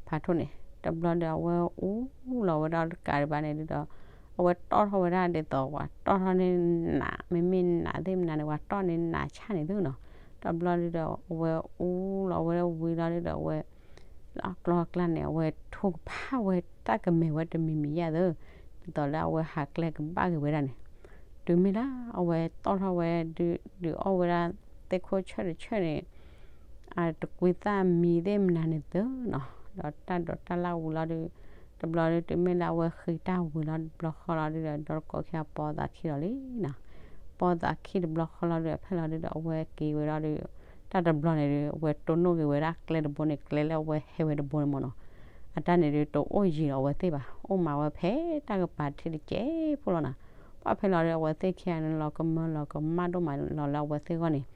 ဖးထိၣ်န့ၣ် တဘျီဒုး အဝဲအူလီၤဝဲဒၣ်တကးဒံးဘၣ်န့ၣ်ဒုးဒီး အဝဲတီၣ်ထီၣ်ဝဲဒၣ်ဒ်သိးပှၤ တီၣ်ထီၣ်န့ၢ်နး မ့မ့ၢ်နးသ့ၣ်မနၤန့ၣ် ပှၤတီၣ်န့ၢ်နးဆၣ်န့ၣ်သုနီၤ, တဘျီဒုးဒီး အဝဲအူလီၤဝဲဒၣ်ဝံၤလီၤဒုးဒီး အဝဲ လၢအကျီကျါန့ၣ် အဝဲထိကဖၣ်ဝဲတၢ်ကမဲာ်ဝဲတမံၤမံၤယါသၢ, ဒ်သိးလၢအဝဲဟးကျဲကဘၣ်က့ၤဝဲဒၣ်န့ၣ်, တုၤမ့ၢ်လၢအဝဲတီၣ်ထီၣ်ဝဲဒုး ဒုးအီၣ်ဝဲဒၣ်သ့ၣ်ခိၣ်ဆၢတဆၢန့ၣ် အတကွံသၣ်မံၤသ့ၣ်မနၤန့ၣ်သုနီၤ, ဒီးတၢ်ဒိးတၢ်လၢဝံၤလီၤဒုး တဘျီဒုး တုၤမ့ၢ်လၢအဝဲဃ့တၢ်ဝံၤလီၤတဘျီဃီလီၤဒုးဒီး ဒီတကိးခံဂၤပိာ်သးခံလီၤလံ, ပိာ်သးခံတဘျီဃီလီၤဒုး ဖဲလီၤဒုးဒီး အဝဲက့ၤဝဲလီၤဒုး တၢ်တဘျီန့ၣ်ဒုး အဝဲတိၢ်နီၣ်က့ၤဝဲဒၣ်ကျဲတဘိန့ၣ် ကျဲလၢအဝဲဟဲဝဲတဘိန့ၣ်မ့ၢ်နီၤ, အတၢ်န့ၣ်ဒုးတအိၣ်ယံၤဒီးအဝဲသ့ၣ်ဘၣ်, အိၣ်မးဝဲဖဲတၢ်ကပၤထံတကဲးဖိလီၤနီၤ. ပှၢ်ဖဲလီၤဒီး အဝဲသ့ၣ်ခံဂၤန့ၣ် လီၤကမၢလီၤကမၣ်ဒိၣ်မးလီၤလၢအဝဲသ့ၣ်အဂီၢ်န့ၣ်,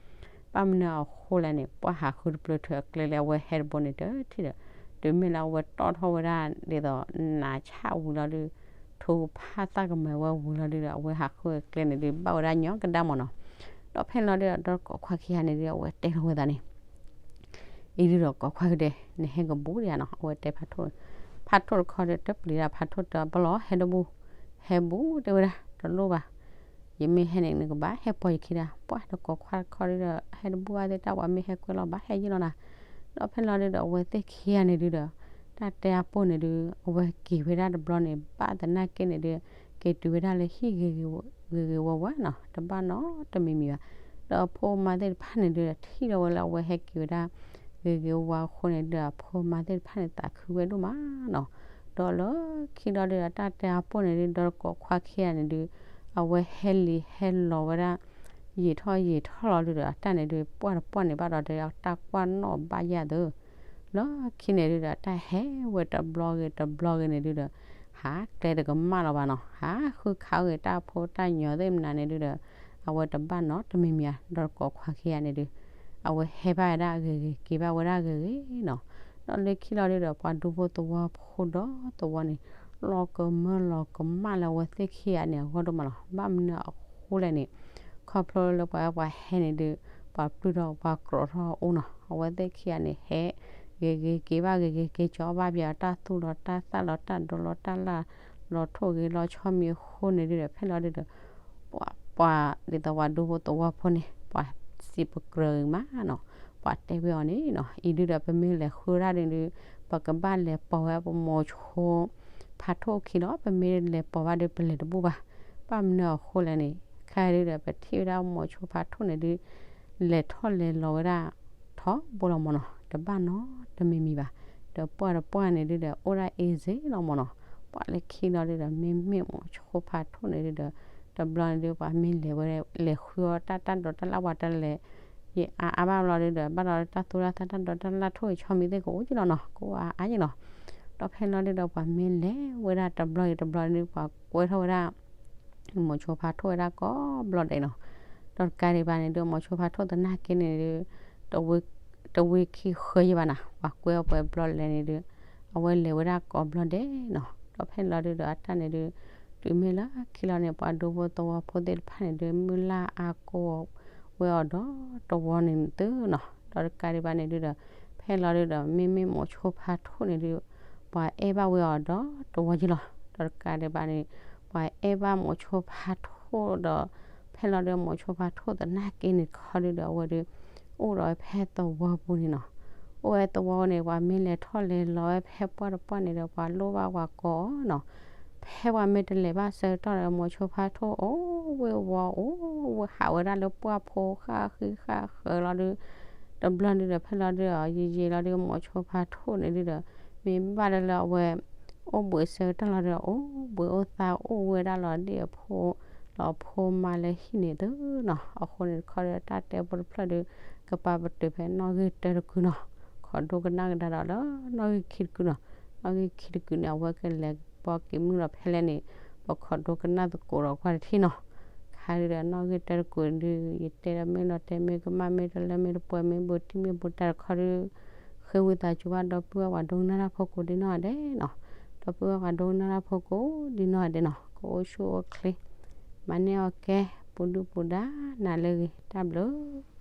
ဘၣ်မနုၤအဃိလဲၣ်န့ၣ် ပှၢ်ဟးဃုတပျၢၤထွဲအကျဲလၢအဝဲဟဲတဘိန့ၣ်တထံၣ်ဒီး, တုၤမ့ၢ်လၢအဝဲတီၣ်ထီၣ်ဝဲဒၣ်ဒ်သိးနးဆၣ်ဝံၤလီၤဒုး, ထူဖးသၣ်ကမဲာ်ဝဲဝံၤလီၤဒုးဒီး အဝဲဟးဃုအကျဲန့ၣ်ဒုး ဘၣ်ဝဲဒၣ်ညီကဒါမးနီၤ. ဒီးဖဲလီၤဒုးဒီး ဒီးကိးခွါခံဂၤန့ၣ်ဒုး အဝဲတဲထီၣ်ဝဲသးန့ၣ် အံၤဒုးဒီးကိးခွါကဒဲး နဟဲကဘူးဒံးဧါနီၤ, အဝဲတဲဖးထိၣ်, ဖးထိၣ်တခီဒီး တပျံၤဒၣ် ဖးထိၣ်တဲဘၣ်လီၤ ဟဲတဘူး, ဟဲဘူးတဲဝဲဒၣ် တလိၣ်ဘၣ်, ယမ့ၢ်ဟဲန့ၣ် နကဘၣ်ဟဲပိာ်ယခံဒၣ်, ပှၢ်ဒီးကိးခွါတခီဒုးဒီး ဟဲတဘူးအသ့ၣ်တၢ် ပှၤမ့ၢ်ဟဲကွဲလီၤဘၣ်ဟဲယံာ်လီၤနၤ. ဒီးဖဲလီၤဒုးဒီး အဝဲသ့ၣ်ခံဂၤန့ၣ်ဒုးဒီး တၢ်တဲအပိၢ်န့ၣ်ဒုး အဝဲက့ၤဝဲဒၣ်တဘျီန့ၣ် ဘၣ်သနာ်က့န့ၣ်ဒုး က့ၤတုၤဝဲဒၣ်လၢဟံၣ်ဂ့ၤဂ့ၤဝါဝါနီၤ, တဘၣ်နီတမံၤမံၤဘၣ်. ဒီးအဖိအမါသ့ၣ်တဖၣ်န့ၣ်ဒုးဒီး ထံၣ်လီၤဝဲလၢအဝဲဟဲက့ၤဝဲဒၣ် ဂ့ၤဂ့ၤဝါဝါအဃိန့ၣ်ဒုးဒီး အဖိအမါသ့ၣ်တဖၣ်န့ၣ် သးခုဝဲဒိၣ်မးနီၤ. ဒီးလၢခံလီၤဒုးဒီး တၢ်တဲအပိၢ်န့ၣ်ဒုး ဒီးကိးခွါခံဂၤန့ၣ်ဒုး အဝဲဟဲလံၤဟဲလီၤဝဲဒၣ် ယံာ်ထီၣ်ယံာ်ထီၣ်လီၤဒုးဒီး အတၢ်န့ၣ်ဒုး ပှၢ်တပှၢ်န့ၣ်ဘၣ်ဒီး တၢ်ကွၢ်နီၣ်ဘၣ်ယၢ်သၢ လၢခံန့ၣ်ဒုးဒီး တၢ်ဟဲဝဲတဘျီဂ့ၤတဘျီဂ့ၤန့ၣ်ဒုးဒီး ဟးကျဲတကမၣ်လီၤဘၣ်နီၤ, ဟးဃုခးအီၣ်ဂ့ၤ တၢ်ဖိတၢ်ညၣ်သ့ၣ်မနုၤန့ၣ်ဒုးဒီး အဝဲတဘၣ်နီတမံၤမံၤဧါ, ဒီးကိးခွါခံဂၤန့ၣ်ဒုး အဝဲဟဲဘၣ်ဝဲဒၣ်ဂ့ၤဂ့ၤ က့ၤဘၣ်ဝဲဒၣ်ဂ့ၤဂ့ၤနီၤ. ဒီးလၢခံလီၤဒုးဒီး ပှၤဒူဖိသဝီဖိဒီသဝီန့ၣ် လီၤကမၢလီၤကမၣ်လၢအဝဲသ့ၣ်ခံဂၤန့ၣ် အဂီၢ်ဒိၣ်မးလီၤ. ဘၣ်မနုၤအဃိလဲၣ်န့ၣ် ခီဖျိလၢပှၤပှၤဟဲန့ၣ်ဒုး ပှၤပျုၢ်ထီၣ်ပှၤကြီထီၣ်အိၣ်နီၤ, အဝဲသ့ၣ်ခံဂၤန့ၣ် ဟဲဂ့ၤဂ့ၤက့ၤဘၣ်ဂ့ၤဂ့ၤ က့ၤကၠီဘၣ်ပှၤ တၢ်သူၣ်လီၤတၢ်သၣ်လီၤ တၢ်ဒိလီၤတၢ်လၢ်လီၤ ထိၣ်ဂ့ၤလီၤဆီမံၤအဃိန့ၣ်ဒုးဒီး ဖဲလီၤဒုးဒီး ပှၤ ပှၤဒ်သိးပှၤဒူဖိသဝီဖိန့ၣ် ပှၤစံးပကြၢးဂ့ၤမးနီၤ, ပှၤတဲဝဲအီၤန့ၣ်နီၤ, အံၤဒုးဒီး ပမ့ၢ်လဲၤဃုဒၣ်န့ၣ်ဒုး ပကဘၣ်လဲၤပိာ်ဝဲပမိၤဆိဖးထိၣ်အခံဒီး ပမ့ၢ်လဲၤပိာ်ဘၣ်ဒီး ပလဲၤတဘူးဘၣ်. ဘၣ်မနုၤအဃိလဲၣ်န့ၣ် ခဲအံၤဒုးဒီး ပထံၣ်ဝဲဒၣ်မိၤဆိဖးထိၣ်န့ၣ်ဒုး လဲၤထီၣ်လဲၤလီၤဝဲဒၣ် ထီဘိလီၤမးနီၤ, တဘၣ်နီတမံၤမံၤဘၣ်. ဒီးပှၢ်တပှၢ်န့ၣ်ဒုးဒီး အိၣ်ဒၣ်အ့စ့လီၤမးနီၤ. ပှၢ်လၢခံလီၤဒုးဒီး မ့မ့ၢ်မိၤဆိဖးထိၣ်န့ၣ်ဒုးဒီး တဘျီန့ၣ်ဒုး ပှၤမ့ၢ်လဲၤဝဲ လဲၤဃုအီၣ်တၢ်တၢ်ဒိးတၢ်လၢ် ပှၤတလဲၤ ယအါအါဘၣ်ဘျီဒုးဒီး ဘၣ်ဒီးတၢ်သူၣ်တၢ်သၣ်တၢ်ဒိးတၢ်လၢ် ထိၣ်ဂ့ၤဆီမံၤသ့ၣ်ကအိၣ်က့လီၤနီၤ, ကအိၣ်အါအါက့လီၤ. ဒီးဖဲလီၤဒုးဒီး ပှၤမ့ၢ်လဲၤဝဲဒၣ်တဘျီအံၤတဘျီန့ၣ် ပှၤကွဲထီၣ်ဝဲဒၣ် မိၤဆိဖးထိၣ်ဝဲဒၣ်ကိးဘျီဒဲးနီၤ. ဒီးတကးဒံးဘၣ်န့ၣ်ဒုး မိၤဆိဖးထိၣ်သနာ်က့န့ၣ်ဒုး တဝံၤခံဃၢယဲၢ်ဘၣ်နီၤ, ပှၤကွဲအီၤပှဲၤဘျီလဲၣ်န့ၣ်ဒုး အဝဲလဲၤဝဲဒၣ်ကိးဘျီဒဲးနီၤ. ဒီးဖဲလီၤဒုးဒီး အတၢ်န့ၣ်ဒုး တုၤမ့ၢ်လၢခံလီၤန့ၣ် ပှၤဒူဖိသဝီဖိသ့ၣ်တဖၣ်န့ၣ်ဒုး မုၢ်လၢ်အါကိးဝဲအီၤဒီးတဝီန့ၣ်သုနီၤ. ဒီးတကးဒံးဘၣ်န့ၣ်ဒုးဒီး ဖဲလီၤဒုးဒီး မ့မ့ၢ်မိၤဆိဖးထိၣ်န့ၣ်ဒုး ပှၤအဲၣ်ဘၣ်ဝဲအီၤဒီးတဝီက့လီၤ. ဒီးတကးဒံးဘၣ်န့ၣ် ပှၤအဲၣ်ဘၣ်မိၤဆိဖးထိၣ်ဒီး ဖဲလီၤဒုး မိၤဆိဖးထိၣ်သနာ်က့န့ၣ်တခီဒုးဒီး အဝဲဒုး အိၣ်ဒီးဝဲဖဲသဝီပူၤန့ၣ်နီၤ. အိၣ်ဝဲသဝီန့ၣ် ပှၤမ့ၢ်လဲၤထီၣ်လဲၤလီၤဝဲဖဲပှၢ်တပှၢ်န့ၣ်ဒီး ပှၤလိၣ်ဘၣ်ပှၤကိးနီၤ. ဖဲပှၤမ့ၢ်တလဲၤဘၣ်ဆၢကတီၢ်ဒီး မိၤဆိဖးထိၣ်အိၣ်ဝဲဝီ အိၣ်ဝဲဟးဝဲဒၣ်လၢပှၢ်ဖိဃၣ်ဃံဃၣ်ဃၢၤလီၤဒုး တဘျီန့ၣ်ဒီး ဖဲလီၤဒုးဒီး ယံာ်ယံာ်လီၤဒုး မိၤဆိဖးထိၣ်န့ၣ်ဒုးဒီး မ့ၢ်ဘၣ်လၢလၢအဝဲ အိၣ်ဘှံးဆၢကတီၢ်လီၤဒုး အိၣ်ဘှံးအိၣ်သါအိၣ်ဝဲဒၣ်လီၤဒ်အဖိ လီၤအဖိမါလၢဟံၣ်န့ၣ်သုနီၤ. အဃိန့ၣ်တခီဒီး တၢ်တဲဖိတဖျၢၣ်ဒုး ကပာ်ပတုာ်ဖဲနီၣ်ဂံၢ်တၢတကုာ်နီၤ. ခိးဒိကနၣ်ကဒါဒီးလၢနီၣ်ဂံၢ်ခံတကုာ်နီၤ. နီၣ်ဂံၢ်ခံတကုာ်န့ၣ် အဝဲကလဲၤပိာ်က့ၤမုၢ်ဒီးဖဲလဲၣ်န့ၣ် ပခိးဒိကနၣ်သကိးဒီးကွၢ်တထံၣ်နီၤ. ခါဒုးဒီးနီၣ်ဂံၢ်တၢတကုာ်ဒုး ယတဲဒီးမ့ၢ်လီၤတဲာ်မ့ၢ်ကမၣ်မ့ၢ်တလၢမ့ၢ်တပှဲၤမ့ၢ်ဘူးတံၢ်မ့ၢ်ဘူးတၢ်တခီဒုး ဃ့ဝံသးစူၤဘၣ်ဒီပုၢ်ဝဲၢ်ပှၤဒိကနၣ်တၢ်ဖိကိးဒ်နီၢ်ဂၤဒဲးနီၤ. ဒီပုၢ်ဝဲၢ်ပှၤဒိကနၣ်တၢ်ဖိကိးဒ်နီၢ်ဂၤဒဲးနီၤ ကအိၣ်ဆူၣ်အိၣ်ချ့ မၤန့ၢ်အီၣ်ကဲ ပူၤဒုၣ်ပူၤဒါ နၤလၢအဂ့ၤ တၢ်ဘျုး